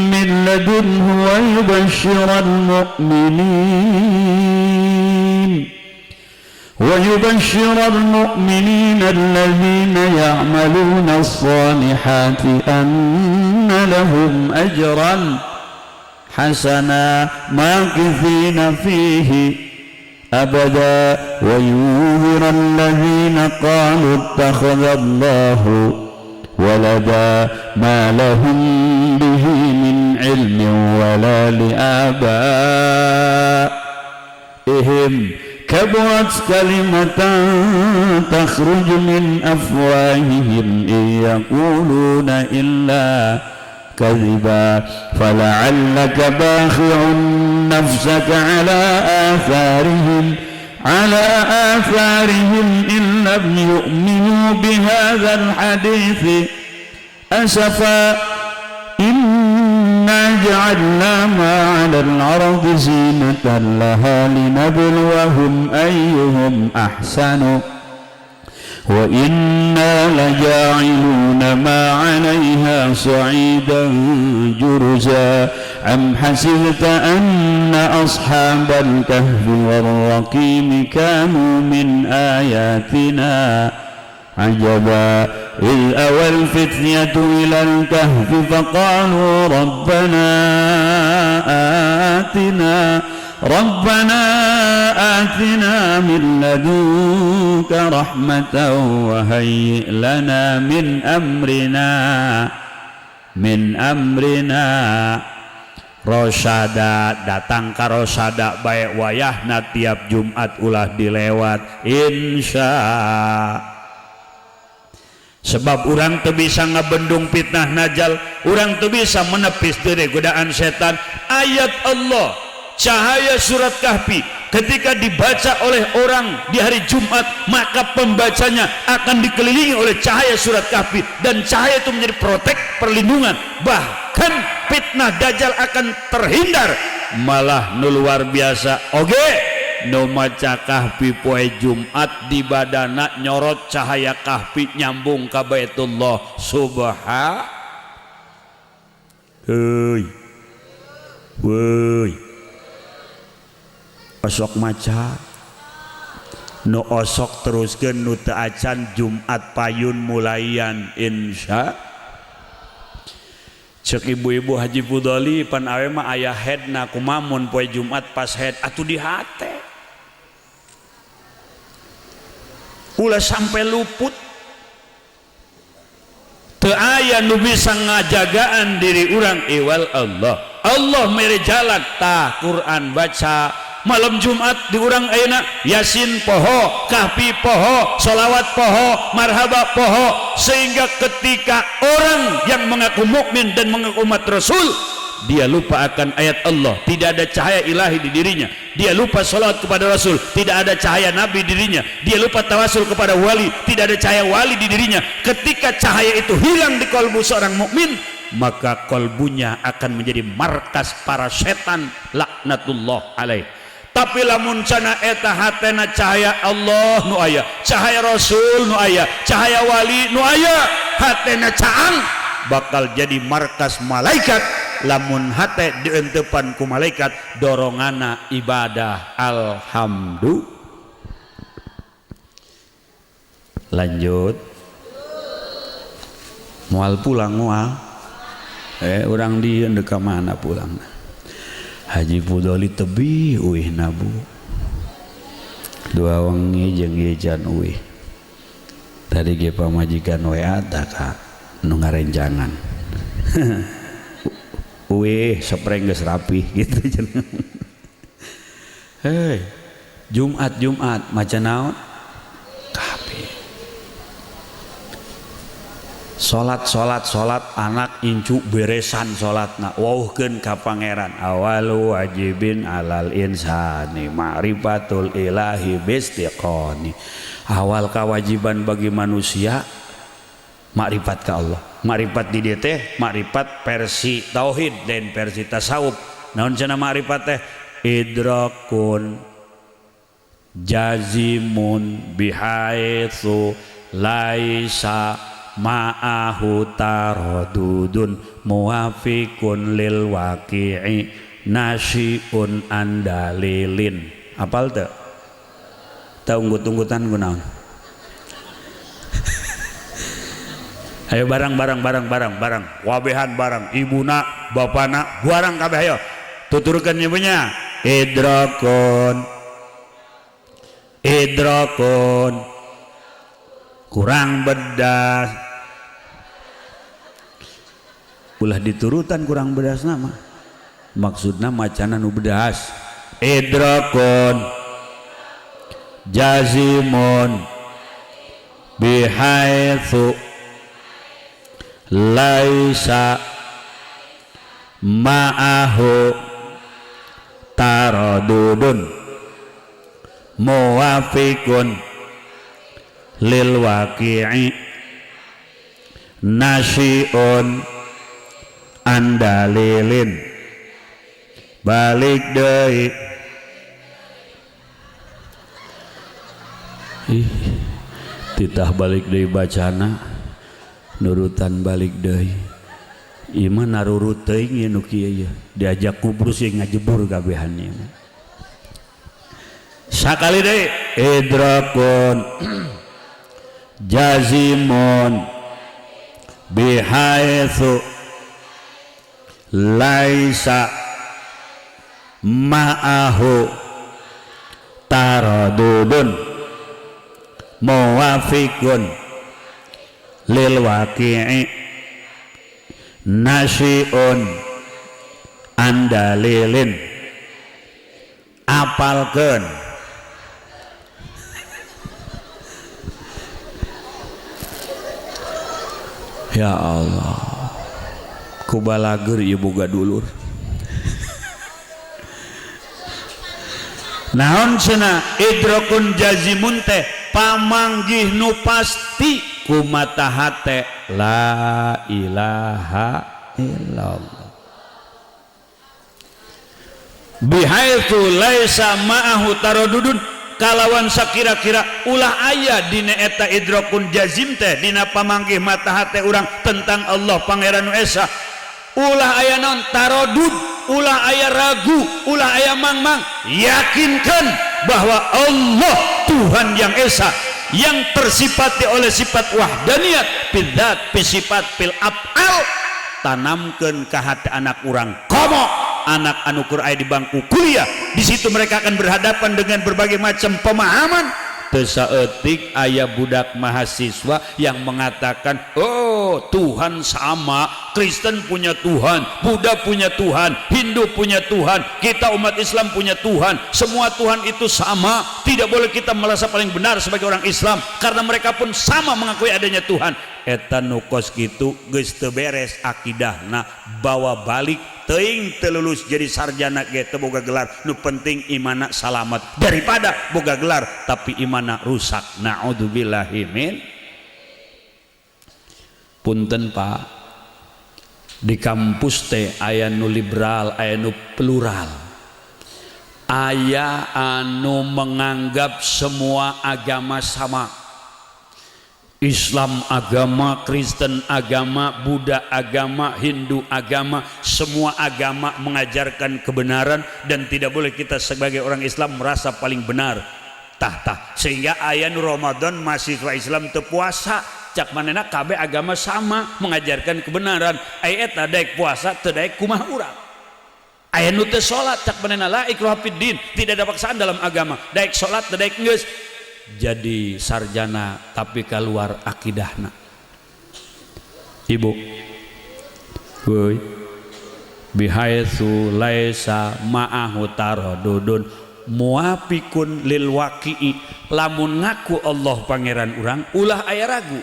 min ladunhu wa yubashshiral mu'minin ويبشر المؤمنين الذين يعملون الصالحات أن لهم أجرا حسنا ماكثين فيه أبدا وينذر الذين قالوا اتخذ الله ولدا ما لهم به من علم ولا لآبائهم كبرت كلمة تخرج من أفواههم إن يقولون إلا كذبا فلعلك باخع نفسك على آثارهم إن لم يؤمنوا بهذا الحديث أسفا إنا جعلنا ما على الأرض زينة لها لنبلوهم أيهم أحسن وإنا لجاعلون ما عليها صعيدا جرزا أم حسبت أن أصحاب الكهف والرقيم كانوا من آياتنا عجبا إذ أوى الفتية إلى الكهف فقالوا ربنا آتنا من لدنك رحمة وهيئ لنا من أمرنا Rosada datang ka Rosada bae wayahna tiap Jumat ulah dilewat insya. Sebab urang teu bisa ngabendung fitnah najal, urang teu bisa menepis diri godaan setan. Ayat Allah, cahaya surat Kahfi ketika dibaca oleh orang di hari Jumat, maka pembacanya akan dikelilingi oleh cahaya surat Kahfi, dan cahaya itu menjadi protek perlindungan, bahkan fitnah dajjal akan terhindar. Malah nu luar biasa oge nu maca Kahfi poe Jumat di badana nyorot cahaya Kahfi nyambung ka Baitullah. Subhan. Heuy. Weuy. Osok maca nu osok teruskeun nu teu acan Jumat payun mulaian insya. Cek ibu-ibu Haji Fudoli pan awe mah aya headna kumamun poe Jumat pas head atuh di hate. Ulah sampai luput. Teu aya nu bisa ngajagaan diri urang iwal Allah. Allah mere jalan tah Quran baca malam Jumat di urang ayeuna Yasin poho, Kahfi poho, sholawat poho, marhaba poho, sehingga ketika orang yang mengaku mukmin dan mengaku umat Rasul, dia lupa akan ayat Allah, tidak ada cahaya ilahi di dirinya. Dia lupa sholawat kepada Rasul, tidak ada cahaya Nabi di dirinya. Dia lupa tawasul kepada wali, tidak ada cahaya wali di dirinya. Ketika cahaya itu hilang di kolbu seorang mukmin, maka kolbunya akan menjadi markas para setan laknatullah alaih. Tapi lamun cana eta hatena cahaya Allah nu aya, cahaya Rasul nu aya, cahaya wali nu aya, hatena caang bakal jadi markas malaikat. Lamun hate dientepan ku malaikat, dorongana ibadah. Alhamdulillah. Lanjut. Moal pulang moal. Urang di deuk ka mana pulang? Haji Fudoli tebih uih nabu. Dua wengi jeung ieu can uih. Tadi ge pamajikan WA tah ka nu ngarencangan. Uih sepreng geus rapih gitu cenah. Hei, Jumat Jumat maca naon? Kabeh. Salat salat salat anak incu beresan salatna wauhkeun ka pangeran. Awalu wajibin alal insani ma'rifatul ilahi bistiqoni. Awal kewajiban bagi manusia makrifat ka Allah. Makrifat di dieu teh makrifat versi tauhid dan versi tasawuf. Naon cenah makrifat teh? Idrakun jazimun bihaitsu laisa ma'ahu taradudun muwafiqun lil waqi'i nasyi'un andalilin. Apal teu? Teu unggut-unggutan kunaon? Ayo barang barang barang barang barang wabehan barang ibuna bapana barang kabeh ayo tuturkeun ibunya. Idrakun idrakun kurang bedas, ulah diturutan kurang bedas nama maksudna macana nu bedas. Idrakun jazimun bihaitsu laisa ma'ahu taradudun muwafiqun lil waqi'i nasyi'un andalilin. Balik deui. Ih, titah balik deui bacana, nurutan balik deui. Ieu mah narurut teuing nu kieu ieu. Diajak kubrus ye ngajebur kabehan ieu mah. Sakali deui idrakun jazimun bihaitsu laisa ma'ahu taradudun muwafiqun lil waqi'i nasyi'un Andalilin apalkeun. Ya Allah, kubalager ieu boga dulur. Naon cenah idrokun jazimun teh pamanggih nu pasti ku mata hate la ilaha illallah. Bihaitsu laisa ma'ahu taradudun kalawan sakira-kira ulah aya dina eta idrokun jazim teh dina pamanggih mata hate urang tentang Allah Pangeran nu Esa. Ulah aya naon taradud, ulah aya ragu, ulah aya mangmang, yakinkan bahwa Allah Tuhan yang Esa yang tersifati oleh sifat wahdaniyat bidzat bi sifat fil af'al. Tanamkeun ka hati anak urang komo anak anu keur aya di bangku kuliah, di situ mereka akan berhadapan dengan berbagai macam pemahaman. Teu saeutik aya budak mahasiswa yang mengatakan, oh Tuhan sama, Kristen punya Tuhan, Buddha punya Tuhan, Hindu punya Tuhan, kita umat Islam punya Tuhan, semua Tuhan itu sama, tidak boleh kita merasa paling benar sebagai orang Islam karena mereka pun sama mengakui adanya Tuhan. Eta nu kos kitu geus teu beres akidahna, bawa balik teuing teu lulus jadi sarjana ge teu boga gelar, nu penting imana salamat daripada boga gelar tapi imana rusak. Naudzubillahi min. Punten Pak, di kampus teh aya nu liberal, aya nu plural, aya anu menganggap semua agama sama. Islam agama, Kristen agama, Buddha agama, Hindu agama, semua agama mengajarkan kebenaran dan tidak boleh kita sebagai orang Islam merasa paling benar. Tah tah, sehingga aya nu Ramadan mahasiswa Islam teu puasa, cak manehna kabeh agama sama mengajarkan kebenaran. Aya eta daek puasa teu daek kumaha urang. Aya nu teu salat cak manehna la ikraha fid din, tidak ada paksaan dalam agama. Daek salat teu daek geus. Jadi sarjana tapi keluar akidahna. Ibu, woi, bihaitsu laisa ma'ahu taradudun muafikun lil waqi'i. Lamun ngaku Allah pangeran urang ulah aya ragu.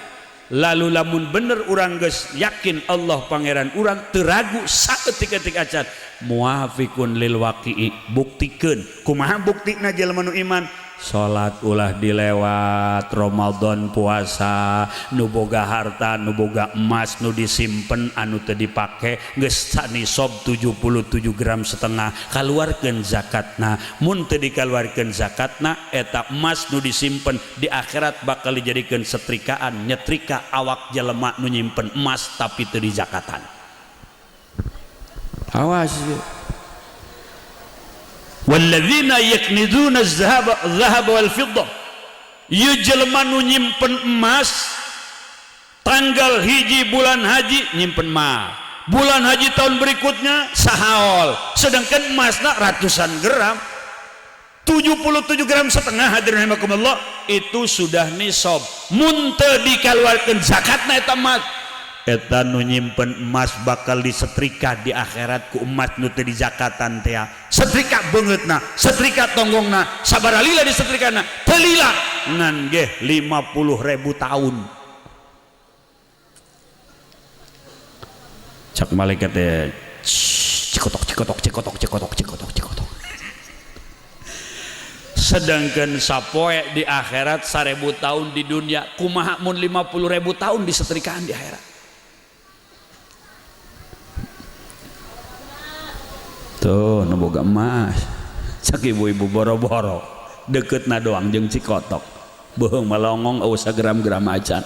Lalu lamun bener urang geus yakin Allah pangeran urang teu ragu saeutik-eutik acan. Muafikun lil waqi'i, buktikeun. Kumaha buktina jelema nu iman? Salat ulah dilewat, Ramadan puasa, nu boga harta, nu boga emas, nu disimpen anu teu dipake geus sanisab 77 gram setengah, kaluarkeun zakatna. Mun teu dikaluarkeun zakatna, eta emas nu disimpen di akhirat bakal dijadikeun setrikaan, nyetrika awak jelema nu nyimpen emas tapi teu dizakatan. Awas. Walladzina yaknizuna az-zahaba wal fiddah. Ieu jelema nu nyimpen emas tanggal 1 bulan haji nyimpen emas, bulan haji tahun berikutnya sahaol, sedangkan emasna ratusan gram, 77 gram setengah, hadirin rahimakumullah, itu sudah nisab. Mun teu dikaluarkeun zakatna eta emas, eta nu nyimpen emas bakal disetrika di akhirat ku emas nu teu dizakatan teh. Setrika beungeutna, setrika tonggongna, sabaraha lila disetrikana, teu lila ngan geh 50.000 tahun. Cak malaikat teh cikotok cikotok cikotok cikotok cikotok cikotok. Sedangkan sapoe di akhirat 1000 tahun di dunia, kumaha mun 50.000 tahun disetrikaan di akhirat. Tuh nu boga emas, cak ibu-ibu boro-boro deketna doang jeung cikotok, beuheung malongong eueuh sagram-gram acan.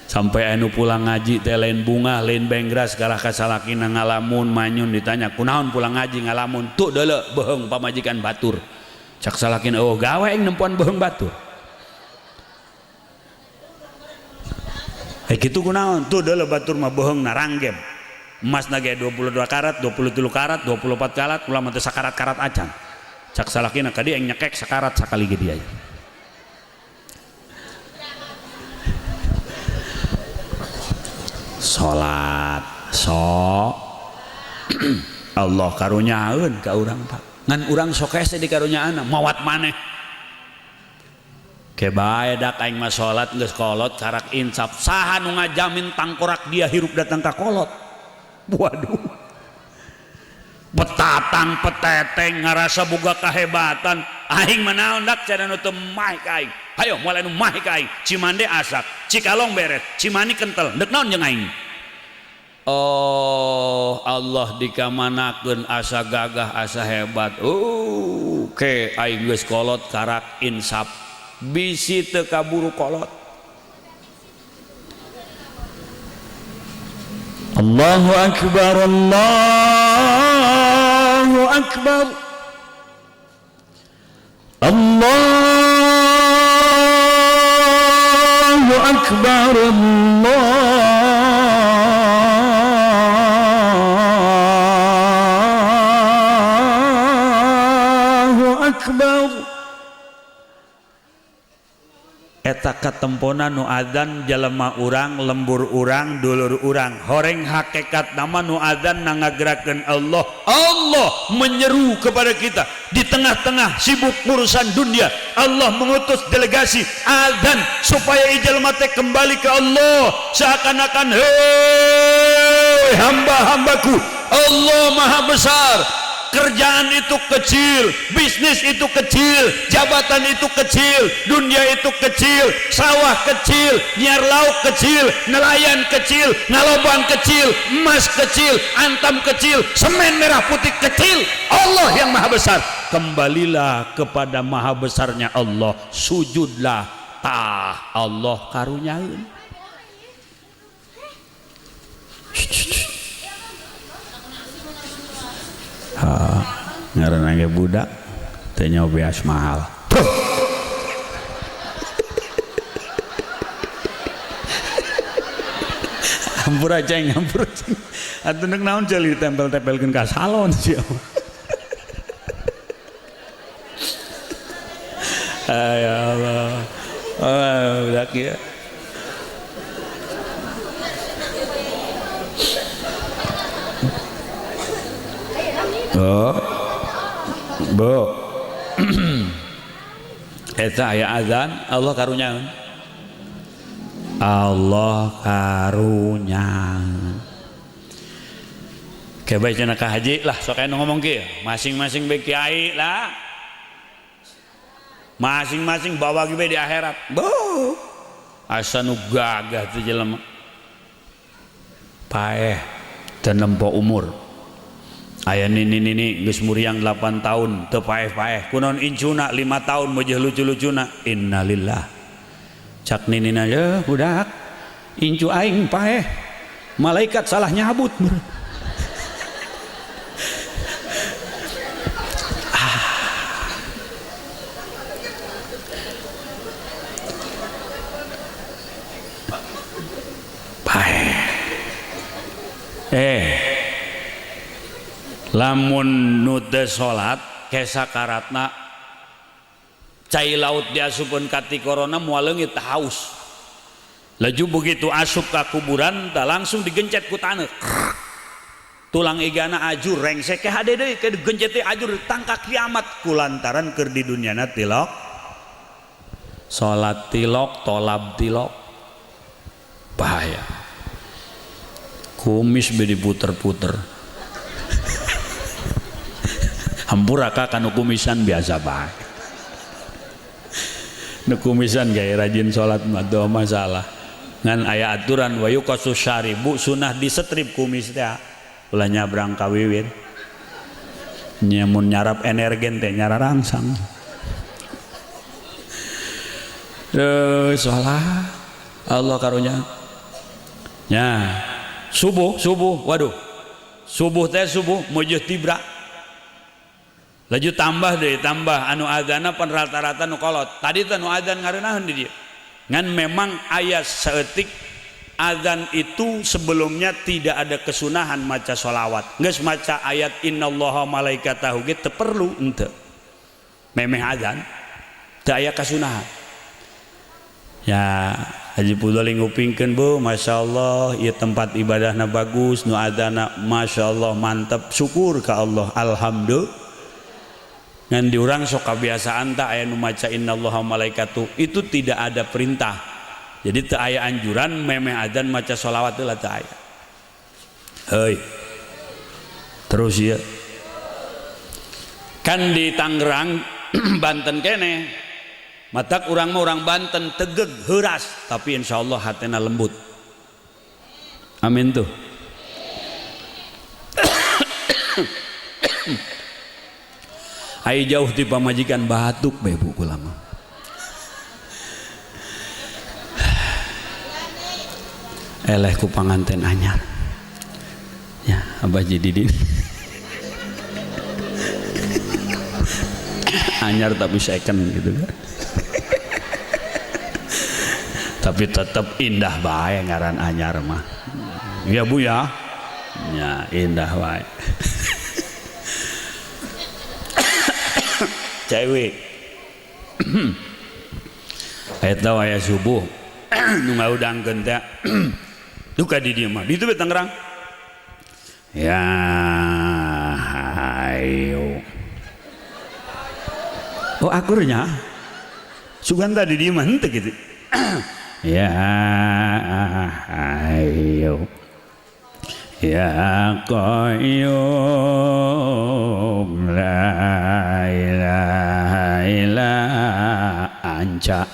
Sampai anu pulang ngaji teh lain bunga lain benggras kalah ka salakina ngalamun manyun, ditanya kunaon pulang ngaji ngalamun, tuh deuleu beuheung pamajikan batur. Cak salakina eueuh gawe aing nempuan beuheung batur. Kitu kunaon tuh deuleu batur mah beuheungna ranggem. Emas nage 22 karat, 23 karat, 24 karat, ulah mah teu sakarat-karat acan. Cak salakina ka dieu aing nyekek sakarat sakali ge dia. Salat so Allah karunyaeun ka urang Pak. Ngan urang sok hese dikarunyaanna mawat maneh. Ke bae dak aing mah salat geus kolot karak insaf. Saha nu ngajamin tangkorak dia hirup datang ka kolot? Waduh. Petatang peteteng ngarasa boga kahebatan aing mah naon dak cenah nu teu maeh ka aing. Hayo moal anu maeh ka aing. Cimande asak, Cikalong beres, Cimani kentel. Deuk naon jeung aing? Oh, Allah dikamanakeun asa gagah asa hebat. Oh, ke aing geus kolot karak insaf. Bisi teu kaburu kolot. Allahu akbar, Allahu akbar, Allahu akbar, Allahu akbar. Eta katempona nu adzan jelema urang, lembur urang, dulur urang. Horeng hakikat nama nu adzan nangagerakeun Allah. Allah menyeru kepada kita di tengah-tengah sibuk urusan dunia. Allah mengutus delegasi adzan supaya jelema teh kembali ke Allah. Seakan-akan hei hamba-hambaku, Allah Maha Besar. Kerjaan itu kecil, bisnis itu kecil, jabatan itu kecil, dunia itu kecil, sawah kecil, nyiar lauk kecil, nelayan kecil, ngalobang kecil, emas kecil, antam kecil, semen merah putih kecil. Allah yang Maha Besar. Kembalilah kepada Maha Besarnya Allah, sujudlah, tah Allah karunyaeun. Ngaranna ge budak teu nyaho beas mahal. Hampura ceng, hampura ceng. Atuh neuk naon ceuli ditempel-tempelkeun ka salon sia. Ya Allah. Oh, budak ieu. Oh. Bu. Eta aya azan, Allah karunyaeun. Allah karunyaeun. Ke bae cenah ka haji lah sok aya nu ngomong kieu, masing-masing bae kiai lah. Masing-masing bawa ge di akhirat. Bu. Asa nu gagah teh jelema. Paeh teu nempo umur. Aya nini-nini geus muriang 8 tahun teu paeh-paeh kunaon incuna 5 tahun meujeun lucu-lucuna innalillah cak ninina ye budak incu aing paeh malaikat salah nyabut paeh lamun nu teu salat kesakaratna cai laut diasupkeun ka ti corona moal leungit haus. Laju begitu asup ka kuburan tah langsung digencet ku taneuh. Tulang igana ajur rengsek ke hade deui ke digencet teh ajur tangka kiamat kulantaran keur di dunyana tilok. Salat tilok, tolab tilok. Bahaya. Kumis be diputer-puter. Hampura ka kanu kumisan biasa bae. Nu kumisan gaya rajin salat mah teu masalah. Ngan aya aturan wa yuqasu syaribu sunah disetrip kumis teh. Ulah nyabrang ka wiwir. Nya mun nyarap energen teh nyararangsang. Salat Allah karunya. Nya subuh subuh waduh. Subuh teh subuh meujeun tibra. Laju tambah deh, tambah anu adzana pan rata-rata nu kolot. Tadi teh nu adzan ngareunaheun di dieu. Ngan memang aya saeutik adzan itu sebelumnya tidak ada kesunahan maca sholawat. Geus maca ayat innallaha malaikatahu ge teu perlu henteu. Memeh adzan teu aya kasunahan. Ya Haji Pudoli ngupingkeun bu, Masya Allah, ieu tempat ibadahna bagus, nu adana Masya Allah mantep, syukur ka Allah, alhamdulillah. Ngan di urang sok kabiasaan tak aya nu maca innallaha malaikatu, itu tidak ada perintah. Jadi teu aya anjuran memeh adzan maca sholawat teu lah teu aya. Heuy. Terus ieu. Kan di Tangerang Banten kene. Matak urang mah urang Banten tegeg heuras, tapi insyaallah hatena lembut. Amin tuh. Ayo jauh ti pamajikan batuk bae bu kula mah. Eleh ku panganten anyar. Ya, Abah jadi di. Anyar tapi second gitu kan. Tapi tetap indah bae ngaran anyar mah. Ya Bu ya. Ya, indah bae. Cewek eta waya subuh nu ngaudangkeun teh duka di dieu mah ditu we Tangerang ya hayo oh akurnya sugan tadi di dieu mah henteu kitu ya hayo ya qayyum la ilaha illa anta.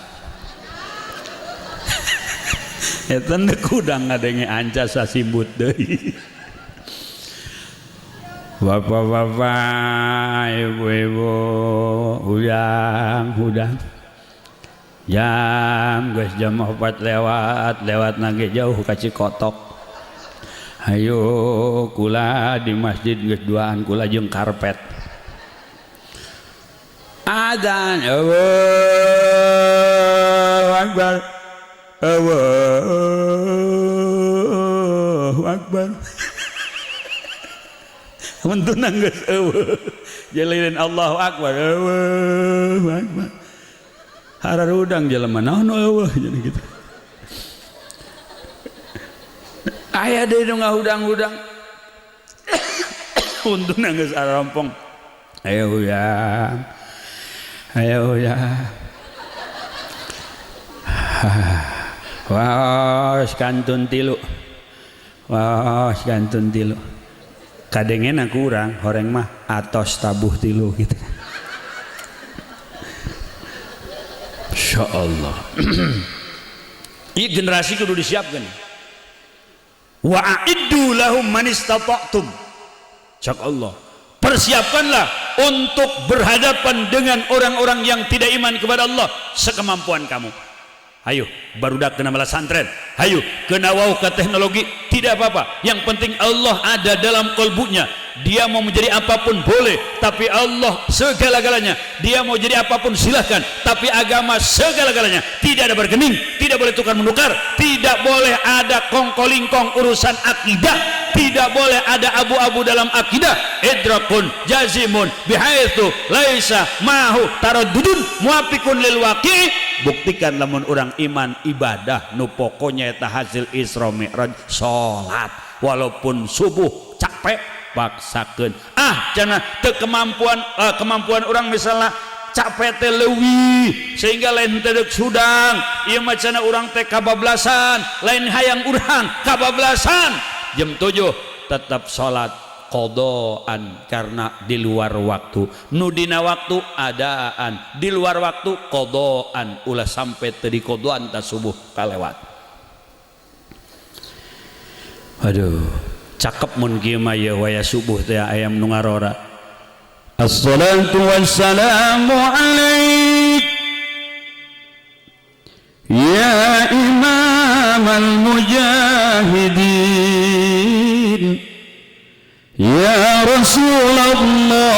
Eta teu kudang ngadenge anca sasimbut deui. Bapak-bapak, ibu-ibu, hudang-hudang. Jam geus jam 4 lewat, lewat nage jauh ka Cikotok. Ayo kula di masjid geus duaan kula jeung karpet. Adzan Allahu Akbar. Allahu Akbar. Mentuna geus eueuh. Jelirin Allahu Akbar. Allahu Akbar. Hararudang jelema naon eueuh jadi gitu. Aya deui nu ngahudang-hudang. Untuna geus arompong. Ayo huyang. Ayo huyang. Waos kantun tilu. Waos kantun tilu. Kadengena kurang horeng mah atos tabuh tilu gitu. Insyaallah. Ieu generasi kudu disiapkeun. Wa a'iddu lahum man istata'tum. Cak Allah, persiapkanlah untuk berhadapan dengan orang-orang yang tidak iman kepada Allah sekemampuan kamu. Ayo barudak kena malah santren, ayo kena wau ke teknologi, tidak apa-apa. Yang penting Allah ada dalam kolbunya. Dia mau menjadi apapun boleh, tapi Allah segala-galanya. Dia mau jadi apapun silahkan, tapi agama segala-galanya. Tidak ada bargaining, tidak boleh tukar menukar, tidak boleh ada kongkolingkong urusan akidah, tidak boleh ada abu-abu dalam akidah. Idrakun jazimun bihaitsu laisa mahu taraddudun muwafiqun lil waqi'i. Buktikan lamun orang iman ibadah nu pokoknya eta hasil Isra Mi'raj salat walaupun subuh capek paksakeun. Ah cenah teu kemampuan kemampuan orang misalnya capek teh leuwih sehingga lain teu deuk sudang ieu mah cenah urang teh kabablasan, lain hayang urang kabablasan. Jam 7 tetap salat qadaan karena di luar waktu. Nu dina waktu adaan, di luar waktu qadaan, ulah sampai teu dikodoan ta subuh kalewat. Aduh, cakep mun kieu mah ye waya subuh teh ayam nu ngarora. Assalatu wassalamu alaik ya imamal mujahidin ya Rasulullah.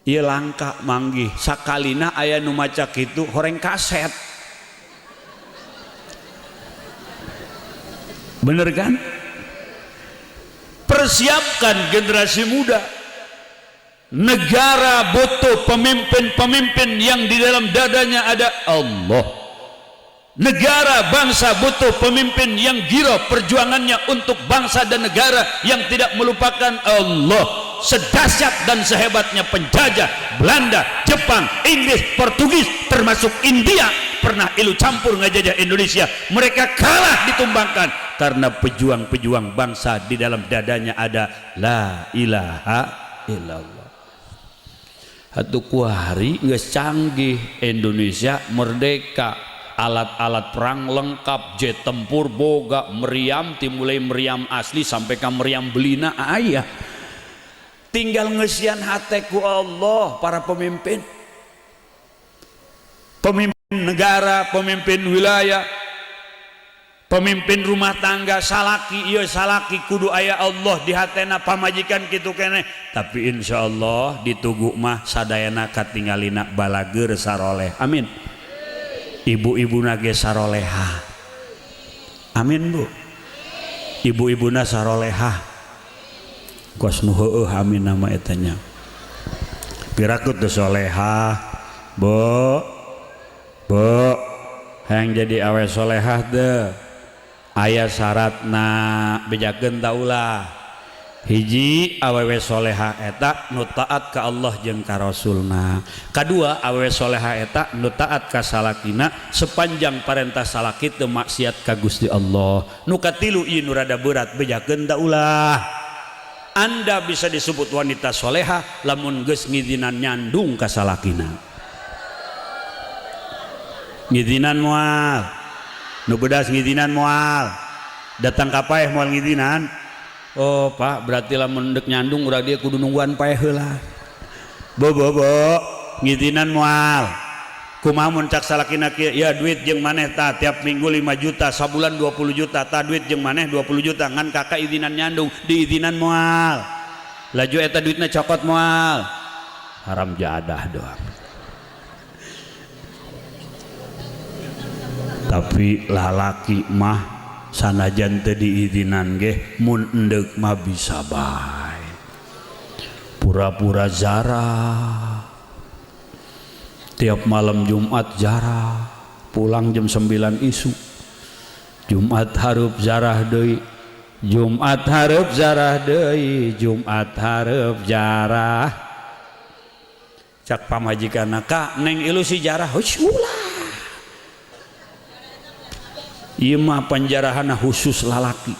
Ieu langka manggih sakalina aya nu maca kitu horeng kaset. Bener kan? Persiapkan generasi muda. Negara butuh pemimpin-pemimpin yang di dalam dadanya ada Allah. Negara bangsa butuh pemimpin yang giro perjuangannya untuk bangsa dan negara, yang tidak melupakan Allah. Sedahsyat dan sehebatnya penjajah Belanda, Jepang, Inggris, Portugis, termasuk India pernah ilu campur ngajajah Indonesia, mereka kalah ditumbangkan karena pejuang-pejuang bangsa di dalam dadanya ada la ilaha illallah. Atuh kuari geus canggih, Indonesia merdeka, alat-alat perang lengkap, jet tempur boga, meriam timulai meriam asli sampai ka meriam belina aya. Tinggal ngeusian hate ku Allah para pemimpin, pemimpin negara, pemimpin wilayah, pemimpin rumah tangga, salaki ieu salaki kudu aya Allah di hatena, pamajikan kitu keneh. Tapi insyaallah ditugu mah sadayana katingalina balageur saroleh, amin. Ibu-ibuna ge sarolehah, amin bu. Ibu-ibuna sarolehah, kos nu heueuh amin nama eta nya. Piraku teu solehah, bu, bu, hayang jadi awe solehah teu? Aya syaratna, bejakeun ta ulah. Hiji, awewe solehah eta nu taat ka Allah jeung ka Rasulna. Kadua, awewe solehah eta nu taat ka salakina sepanjang parentah salaki teu maksiat ka Gusti Allah. Nu katilu ieu nu rada berat, bejakeun ta ulah. Anda bisa disebut wanita soleha lamun geus ngizinan nyandung ka salakina. Ngizinan moal, nu bedas ngizinan moal, datang ka paeh moal ngizinan. Oh pak, berarti lamun dek nyandung urang dia kudu nungguan paeh heula. Bo bo bo, ngizinan moal. Kumaha mun cak salakina kieu, ya duit jeung maneh ta tiap minggu 5 juta, sabulan 20 juta, ta duit jeung maneh 20 juta, ngan kakak izinan nyandung, diizinan moal. Laju eta duitna cokot moal. Haram jadah doang. Tapi lalaki mah sanajan teu diizinan ge mun endek mah bisa bae. Pura-pura zarah. Tiap malam Jumat jarah, pulang jam 9 isu. Jumat hareup jarah deui, Jumat hareup jarah deui, Jumat hareup jarah. Cak pamajikanna, "Ka, neng ilu si jarah." Hush, ulah. Ieu mah panjarahana khusus lalaki.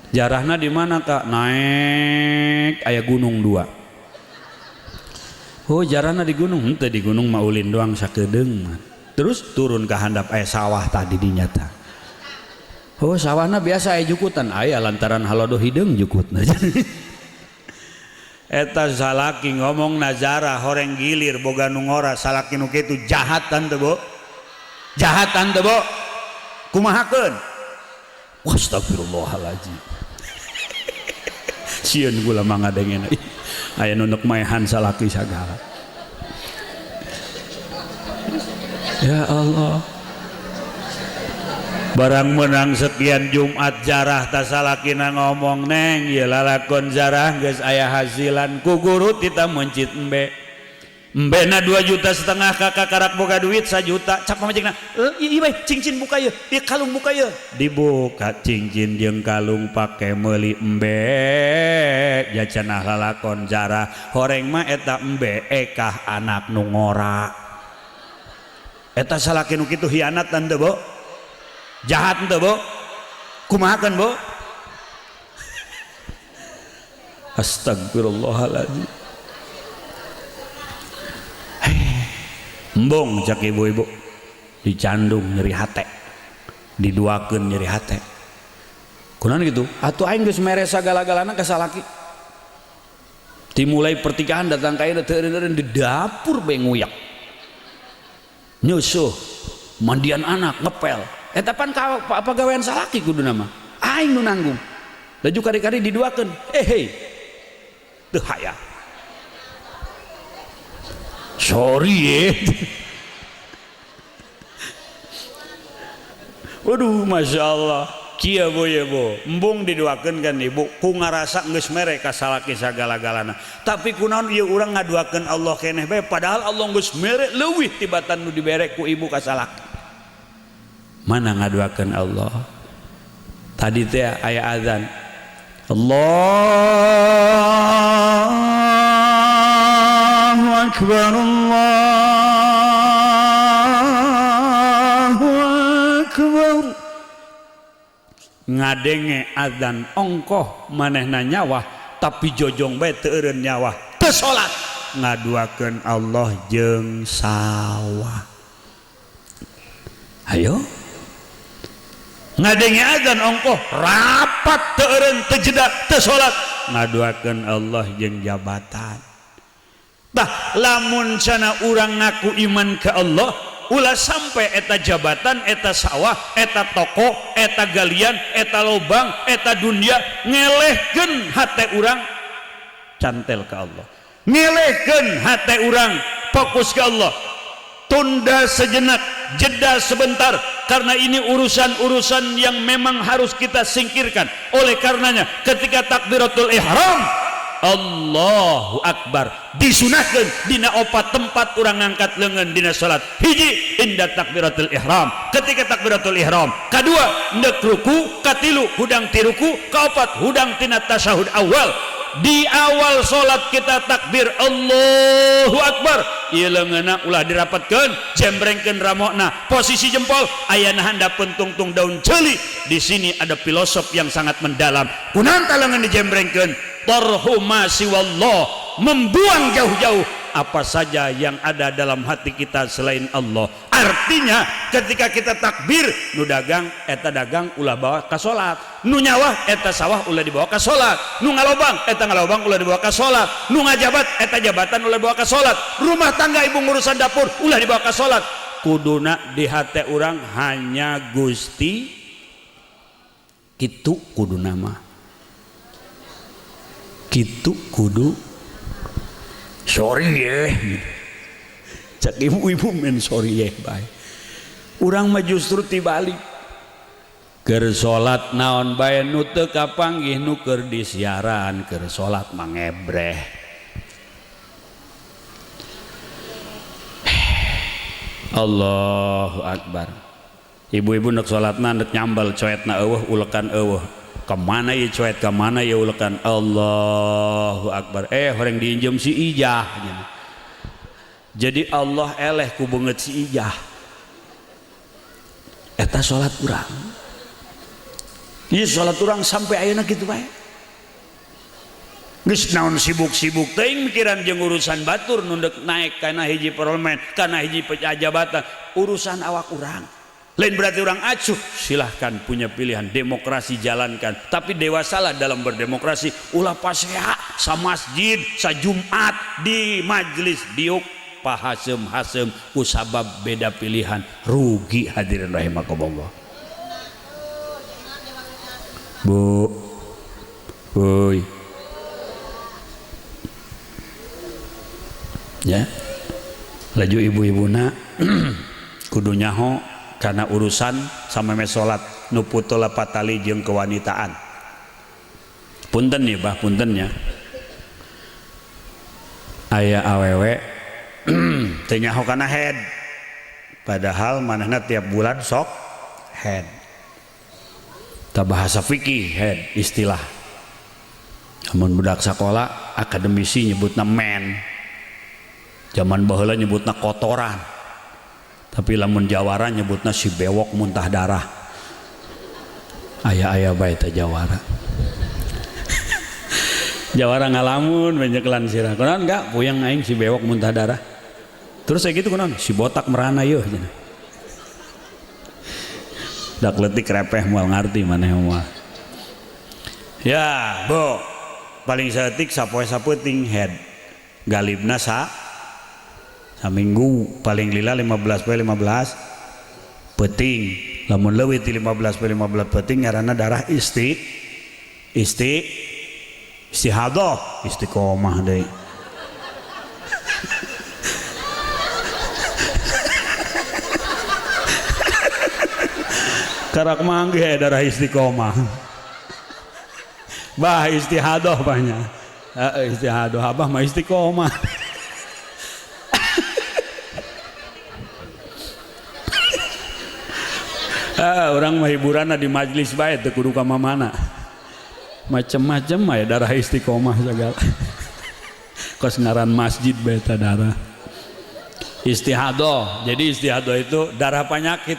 Jarahna di mana, Kak? Naik aya gunung 2. Oh, jarana di gunung, henteu di gunung mah ulin doang sakedeung. Terus turun ke handap aya sawah tadi dinyata. Oh, sawahna biasa aya jukutan, aya lantaran halodo hideung jukutna. Eta salaki ngomong nazara horeng gilir boga nu ngora, salaki nu kitu jahatan teu, Bu? Jahatan teu, Bu? Kumahakeun? Astagfirullahaladzim. Sieun kula mah ngadengena. Aya nu neuk maehan salaki sagala. Ya Allah. Barang menang sekian Jumat jarah ta salakina ngomong, "Neng, ieu lalakon jarah geus aya hasilan ku guru tita mencit embe." Embena 2,5 juta kakak karak boga duit 1 juta. Cap pamajikna, "Ieu bae cincin buka ieu, ieu kalung buka ieu." Dibuka cincin jeung kalung pake meuli embe. Jacanah lalakon jarah horeng mah eta embe ekah anak nu ngora. Eta salaki nu kitu hianat teu, Bu? Jahat teu, Bu? Kumahakeun, Bu? Astagfirullahaladzim. Embung cak ibu-ibu, dicandung nyeri hate, diduakeun nyeri hate. Kunaon gitu? Atuh aing geus mere sagala-galana ka salaki. Dimulai pertikahan datang ka ieu teu eureun di dapur bae nguyak. Nyusuh, mandian anak, ngepel. Eta pan ka pagawean salaki kuduna mah. Aing nu nanggung. Laju kari-kari diduakeun. Eh hei. Teu hayang. Sorry ya. Waduh, masya Allah. Kieu bu ye bu, embung diduakeun kan ibu ku ngarasa geus mere ka salaki sagala-galana. Tapi kunaon ieu urang ngaduakeun Allah keneh bae padahal Allah geus mere leuwih tibatan nu dibere ku ibu ka salaki. Mana ngaduakeun Allah? Tadi teh aya azan. Allahu akbar, Allahu akbar. Ngadenge azan ongkoh manehna nyawah tapi jojong bae teu eureun nyawah teu salat ngaduakeun Allah jeung sawah. Ayo ngadenge azan ongkoh rapat teu eureun teu jeda teu salat ngaduakeun Allah jeung jabatan. Tah lamun sana urang ngaku iman ka Allah ulah sampai eta jabatan, eta sawah, eta toko, eta galian, eta lobang, eta dunia ngelehkeun hate urang cantel ka Allah, ngelehkeun hate urang fokus ke Allah. Tunda sejenak, jeda sebentar, karena ini urusan-urusan yang memang harus kita singkirkan. Oleh karenanya ketika takbiratul ihram Allahu Akbar disunahkeun dina opat tempat urang ngangkat leungeun dina salat. Hiji inda takbiratul ihram, ketika takbiratul ihram. Kadua ndek ruku, katilu hudang ti ruku, kaopat hudang tina tasyahud awal. Di awal salat kita takbir Allahu Akbar, ieu leungeunna ulah dirapatkeun, jembrengkeun ramokna, posisi jempol aya handapeun tungtung daun ceuli. Di sini ada filosof yang sangat mendalam. Kunaon tah leungeun dijembrengkeun? Tarhu ma siwallah, membuang jauh-jauh apa saja yang ada dalam hati kita selain Allah. Artinya ketika kita takbir, nu dagang eta dagang ulah bawa ka salat, nu nyawah eta sawah ulah dibawa ka salat, nu ngalobang eta ngalobang ulah dibawa ka salat, nu ngajabat eta jabatan ulah dibawa ka salat, rumah tangga ibu ngurusan dapur ulah dibawa ka salat. Kuduna di hati urang hanya Gusti kitu kuduna mah. Kitu kudu sorry ye, cak ibu-ibu men sorry ye bae. Urang mah justru tibalik. Keur salat naon bae nu teu kapanggih nu keur disiaran, keur salat mah ngebreh. Allahu Akbar. Ibu-ibu nek salatna nek nyambal coetna eueuh ulekan eueuh. Kemana ya cuet, kemana ya ulekan. Allahu Akbar. Horeng diinjem si Ijah. Jadi Allah eleh ku beungeut si Ijah. Eta salat urang. Ieu salat urang sampai ayeuna kitu bae. Geus naon sibuk-sibuk teuing mikiran jeung urusan batur nu deuk naik kana hiji parlemen, kana hiji jabatan, urusan awak urang. Lain berarti orang acuh, silahkan punya pilihan, demokrasi jalankan, tapi dewasalah dalam berdemokrasi. Ulah pasea sa masjid, sa Jumat di majelis diuk pahasem-hasem ku sabab beda pilihan, rugi hadirin rahimakumullah. Bu, woi, ya, laju ibu-ibuna kudu nyaho karena urusan sama salat nu putul patali jeung kewanitaan. Punten nih bah, puntennya aya awewe teu nyaho kana head, padahal manehna tiap bulan sok head. Ta bahasa fikih head istilah. Lamun budak sakola akademisi nyebutna men, zaman baheula nyebutna kotoran, tapi lamun jawara nyebutna si bewok muntah darah. Aya-aya bae teh jawara. Jawara ngalamun banyak sirah. Kunaon enggak puyeng aing si bewok muntah darah. Terus kayak gitu kunaon si botak merana yeuh cenah. Dak leutik repeh moal ngarti maneh moal. Ya, Bu. Paling saeutik sapoe sapeuting head. Galibna sa saminggu paling lila 15 poe 15 peuting. Lamun leuwih ti 15 poe 15 peuting ngaranna darah isti istihadah, istiqomah deui. Karak manggih darah istiqomah. Bah istihadoh banyak. Istihadoh abah mah istiqomah. Orang mah hiburanna di majlis bae teu kudu ka mana. Macem-macem mah ya darah istiqomah segala. Kos ngaran masjid bae ta darah. Istihadoh. Jadi istihadoh itu darah penyakit.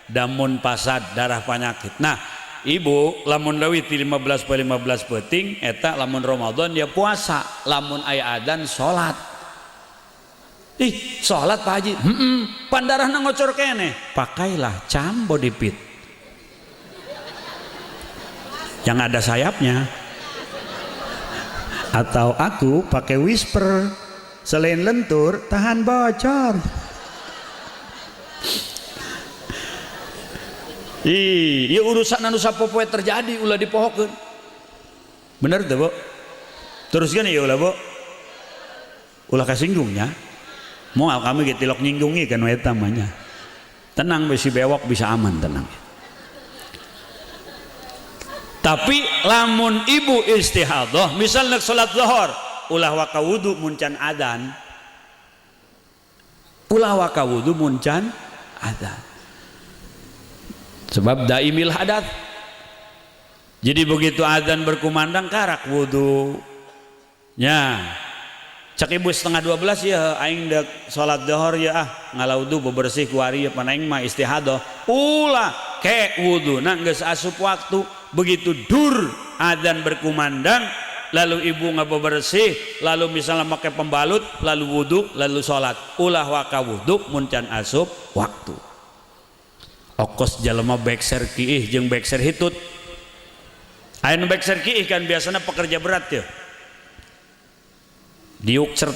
Damun pasad darah penyakit. Nah, ibu lamun leuwih ti 15 poe 15 peuting eta lamun Ramadan dia puasa, lamun aya adzan salat. Ih, salat Pak Haji. Heeh, pan darahna ngocor keneh. Pakailah cam body fit. Yang ada sayapnya. Atau aku pakai whisper. Selain lentur, tahan bocor. Ih, ieu urusan anu sapopoe terjadi ulah dipohokeun. Bener teu, Bu? Teruskeun ieu ulah, Bu. Ulah kasinggungnya. Moal kami ge tilok nyinggungi kan eta mah nya. Tenang besi bewok bisa aman tenang. Tapi lamun ibu istihadah, misal nek salat zuhur, ulah waka wudu mun can adzan. Ulah waka wudu mun can adzan. Sebab daimil hadat. Jadi begitu adzan berkumandang karak wudu. Nya. Cak ibu 11:30 ya aing dek salat zuhur ya ah ngala wudu bebersih kuari ya pan aing mah istihadah. Ulah ke wuduna geus asup waktu. Begitu dur adzan berkumandang lalu ibu ngabebersih lalu misalnya make pembalut lalu wudu lalu salat. Ulah waka wudu mun can asup waktu. Okos jelema bekser kiih jeung bekser hitut. Aya nu bekser kiih kan biasana pekerja berat ya. Diuk cert,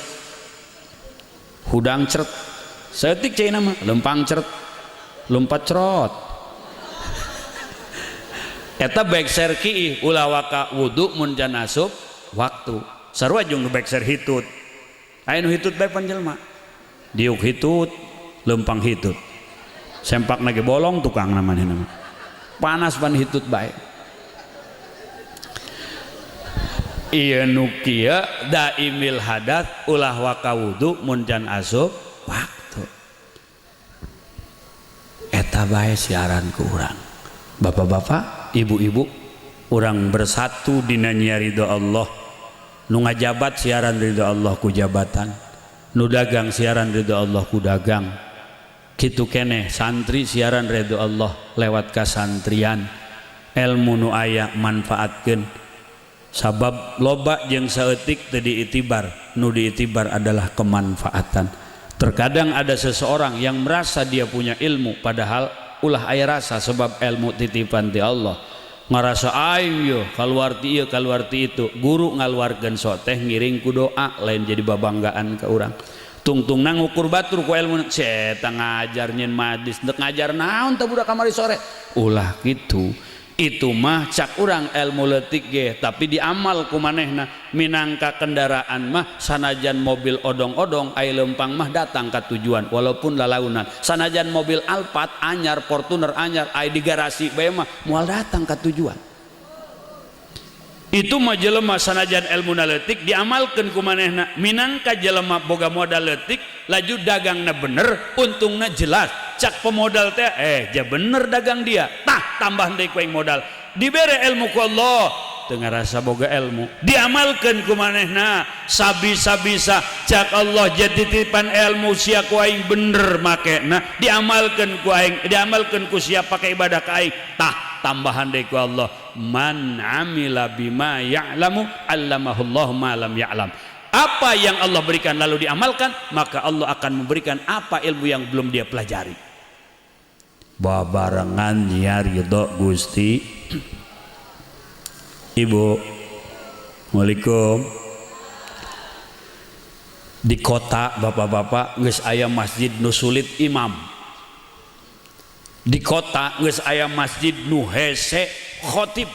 hudang cert, saeutik cai nama, lempang cert, lompat cerot. Eta bekser kiih ulah waka wudu mun can asup waktu. Sarua jeung nu bekser hitut. Aya nu hitut bae pan jelema. Diuk hitut, lempang hitut. Sempak nage bolong tukang namanya nama. Panas pan hitut bae. Ieu nu kieu daimil hadat ulah waka wudu mun can asup waktu. Eta bae siaran ku urang. Bapak-bapak, ibu-ibu, urang bersatu dina nya ridho Allah. Nu ngajabat siaran ridho Allah ku jabatan. Nu dagang siaran ridho Allah ku dagang. Kitu keneh santri siaran ridho Allah lewat kasantrian. Ilmu nu aya manfaatkeun. Sabab loba jeung saeutik teu diitibar, nu diitibar adalah kemanfaatan. Terkadang ada seseorang yang merasa dia punya ilmu padahal ulah aya rasa sebab ilmu titipan ti Allah. Ngarasa aing yo kaluar ti ieu kaluar ti itu. Guru ngaluarkeun sok teh ngiring ku doa lain jadi babanggaan ka urang. Tungtungna ngukur batur ku ilmu eta ngajar nyeun majlis deuk ngajar naon teh budak kamari sore. Ulah kitu. Itu mah cak urang ilmu leutik ge tapi diamal ku manehna minangka kendaraan mah sanajan mobil odong-odong ai lempang mah datang ka tujuan walaupun lalaunan sanajan mobil Alphard anyar Fortuner anyar ai di garasi bae mah moal datang ka tujuan. Itu mah jelema sanajan ilmu leutik diamalkeun ku manehna minangka jelema boga modal leutik laju dagangna bener untungna jelas. Cak pemodal teh ja bener dagang dia tah tambah deui ku aing modal dibere ilmu ku Allah teu ngarasa boga ilmu diamalkeun ku manehna sabisa-bisa cak Allah jadi titipan ilmu sia ku aing bener makena diamalkeun ku aing diamalkeun ku sia pake ibadah ka aing tah tambahan deui ku Allah man amila bima ya'lamu allamahullahu ma lam ya'lam. Apa yang Allah berikan lalu diamalkan maka Allah akan memberikan apa ilmu yang belum dia pelajari. Babarengan ya ridho Gusti. Ibu, Assalamualaikum. Di kota bapak-bapak geus aya masjid nu sulit imam. Di kota geus aya masjid nu hese khotib.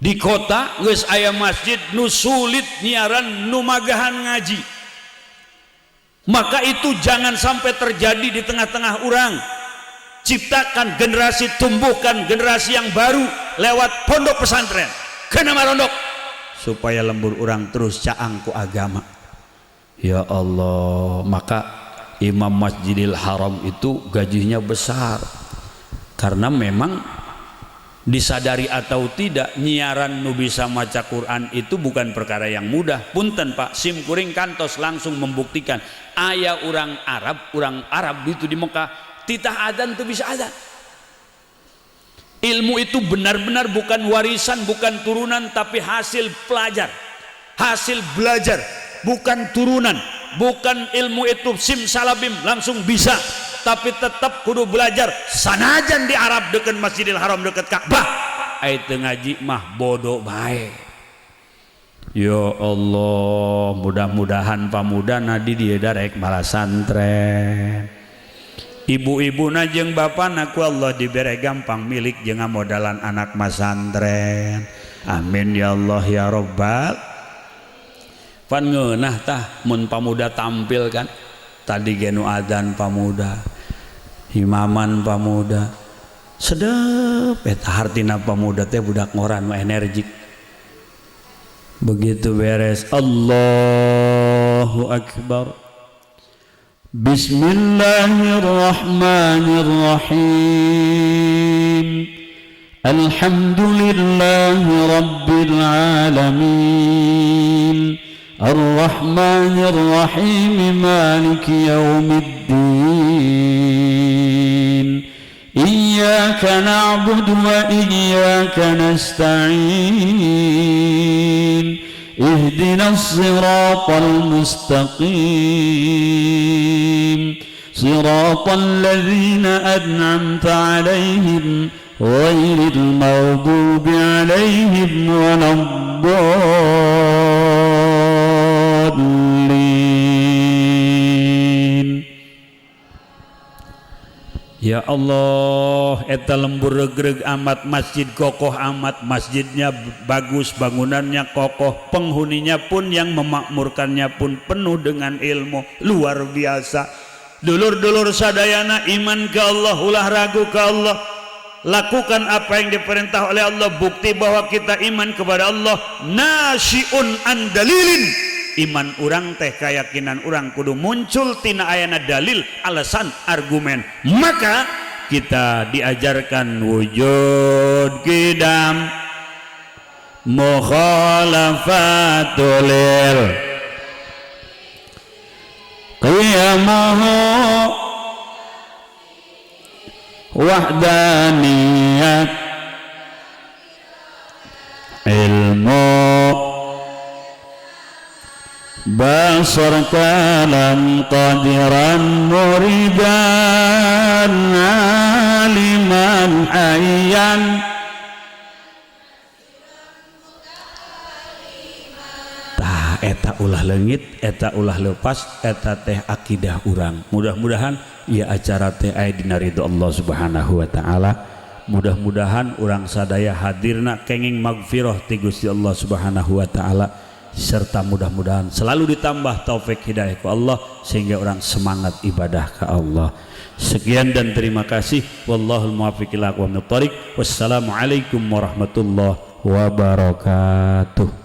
Di kota geus aya masjid nu sulit nyiaran nu magahan ngaji. Maka itu jangan sampai terjadi di tengah-tengah urang. Ciptakan generasi, tumbuhkan generasi yang baru lewat pondok pesantren, kena marondok supaya lembur urang terus caang ku agama. Ya Allah, maka Imam Masjidil Haram itu gajinya besar karena memang disadari atau tidak, nyiaran nu bisa maca Quran itu bukan perkara yang mudah. Punten Pak, sim kuring kantos langsung membuktikan aya orang Arab, orang Arab itu di Mekah titah adzan tuh bisa adzan. Ilmu itu benar-benar bukan warisan, bukan turunan, tapi hasil pelajar, hasil belajar, bukan turunan. Bukan ilmu itu simsalabim langsung bisa, tapi tetap kudu belajar. Sanajan di Arab deket Masjidil Haram, deket Ka'bah, ai teu ngaji mah bodoh bae. Ya Allah, mudah-mudahan pamuda nadi dia darek malah santren. Ibu-ibu na jeung bapana ku Allah dibere gampang milik jeung ngamodalan anak masantren. Amin ya Allah ya Rabbal. Pan ngeunah tah mun pamuda tampil kan. Tadi genu adzan pamuda, imaman pamuda. Sedep eta hartina pamuda teh budak ngoran mah energik. Begitu beres Allahu Akbar. Bismillahirrahmanirrahim. Alhamdulillahi rabbil alamin. Arrahmanirrahim. Maliki yaumiddin. Iyyaka na'budu wa iyyaka nasta'in. اهدنا الصراط المستقيم صراط الذين أنعمت عليهم غير المغضوب عليهم ولا الضالين. Ya Allah, eta lembur regreg amat, masjid kokoh amat, masjidnya bagus, bangunannya kokoh, penghuninya pun yang memakmurkannya pun penuh dengan ilmu, luar biasa. Dulur-dulur sadayana iman ke Allah, ulah ragu ke Allah, lakukan apa yang diperintah oleh Allah, bukti bahwa kita iman kepada Allah. Nasyiun an dalilin, iman urang teh keyakinan urang kudu muncul tina ayana dalil, alasan, argumen. Maka kita diajarkan wujud kidam mukhalafatul qiyamuhu wahdaniyat ilmu basar kalam qadiran muridan aliman hayyan. Tah eta ulah leungit, eta ulah lepas, eta teh akidah urang. Mudah-mudahan ya acara teh aya dina ridho Allah Subhanahu wa taala. Mudah-mudahan urang sadaya hadirna kenging magfirah ti Gusti Allah Subhanahu wa taala, serta mudah-mudahan selalu ditambah taufik hidayah ku Allah sehingga orang semangat ibadah ke Allah. Sekian dan terima kasih. Wallahul muwaffiq ila aqwamit thoriq. Wassalamualaikum warahmatullahi wabarakatuh.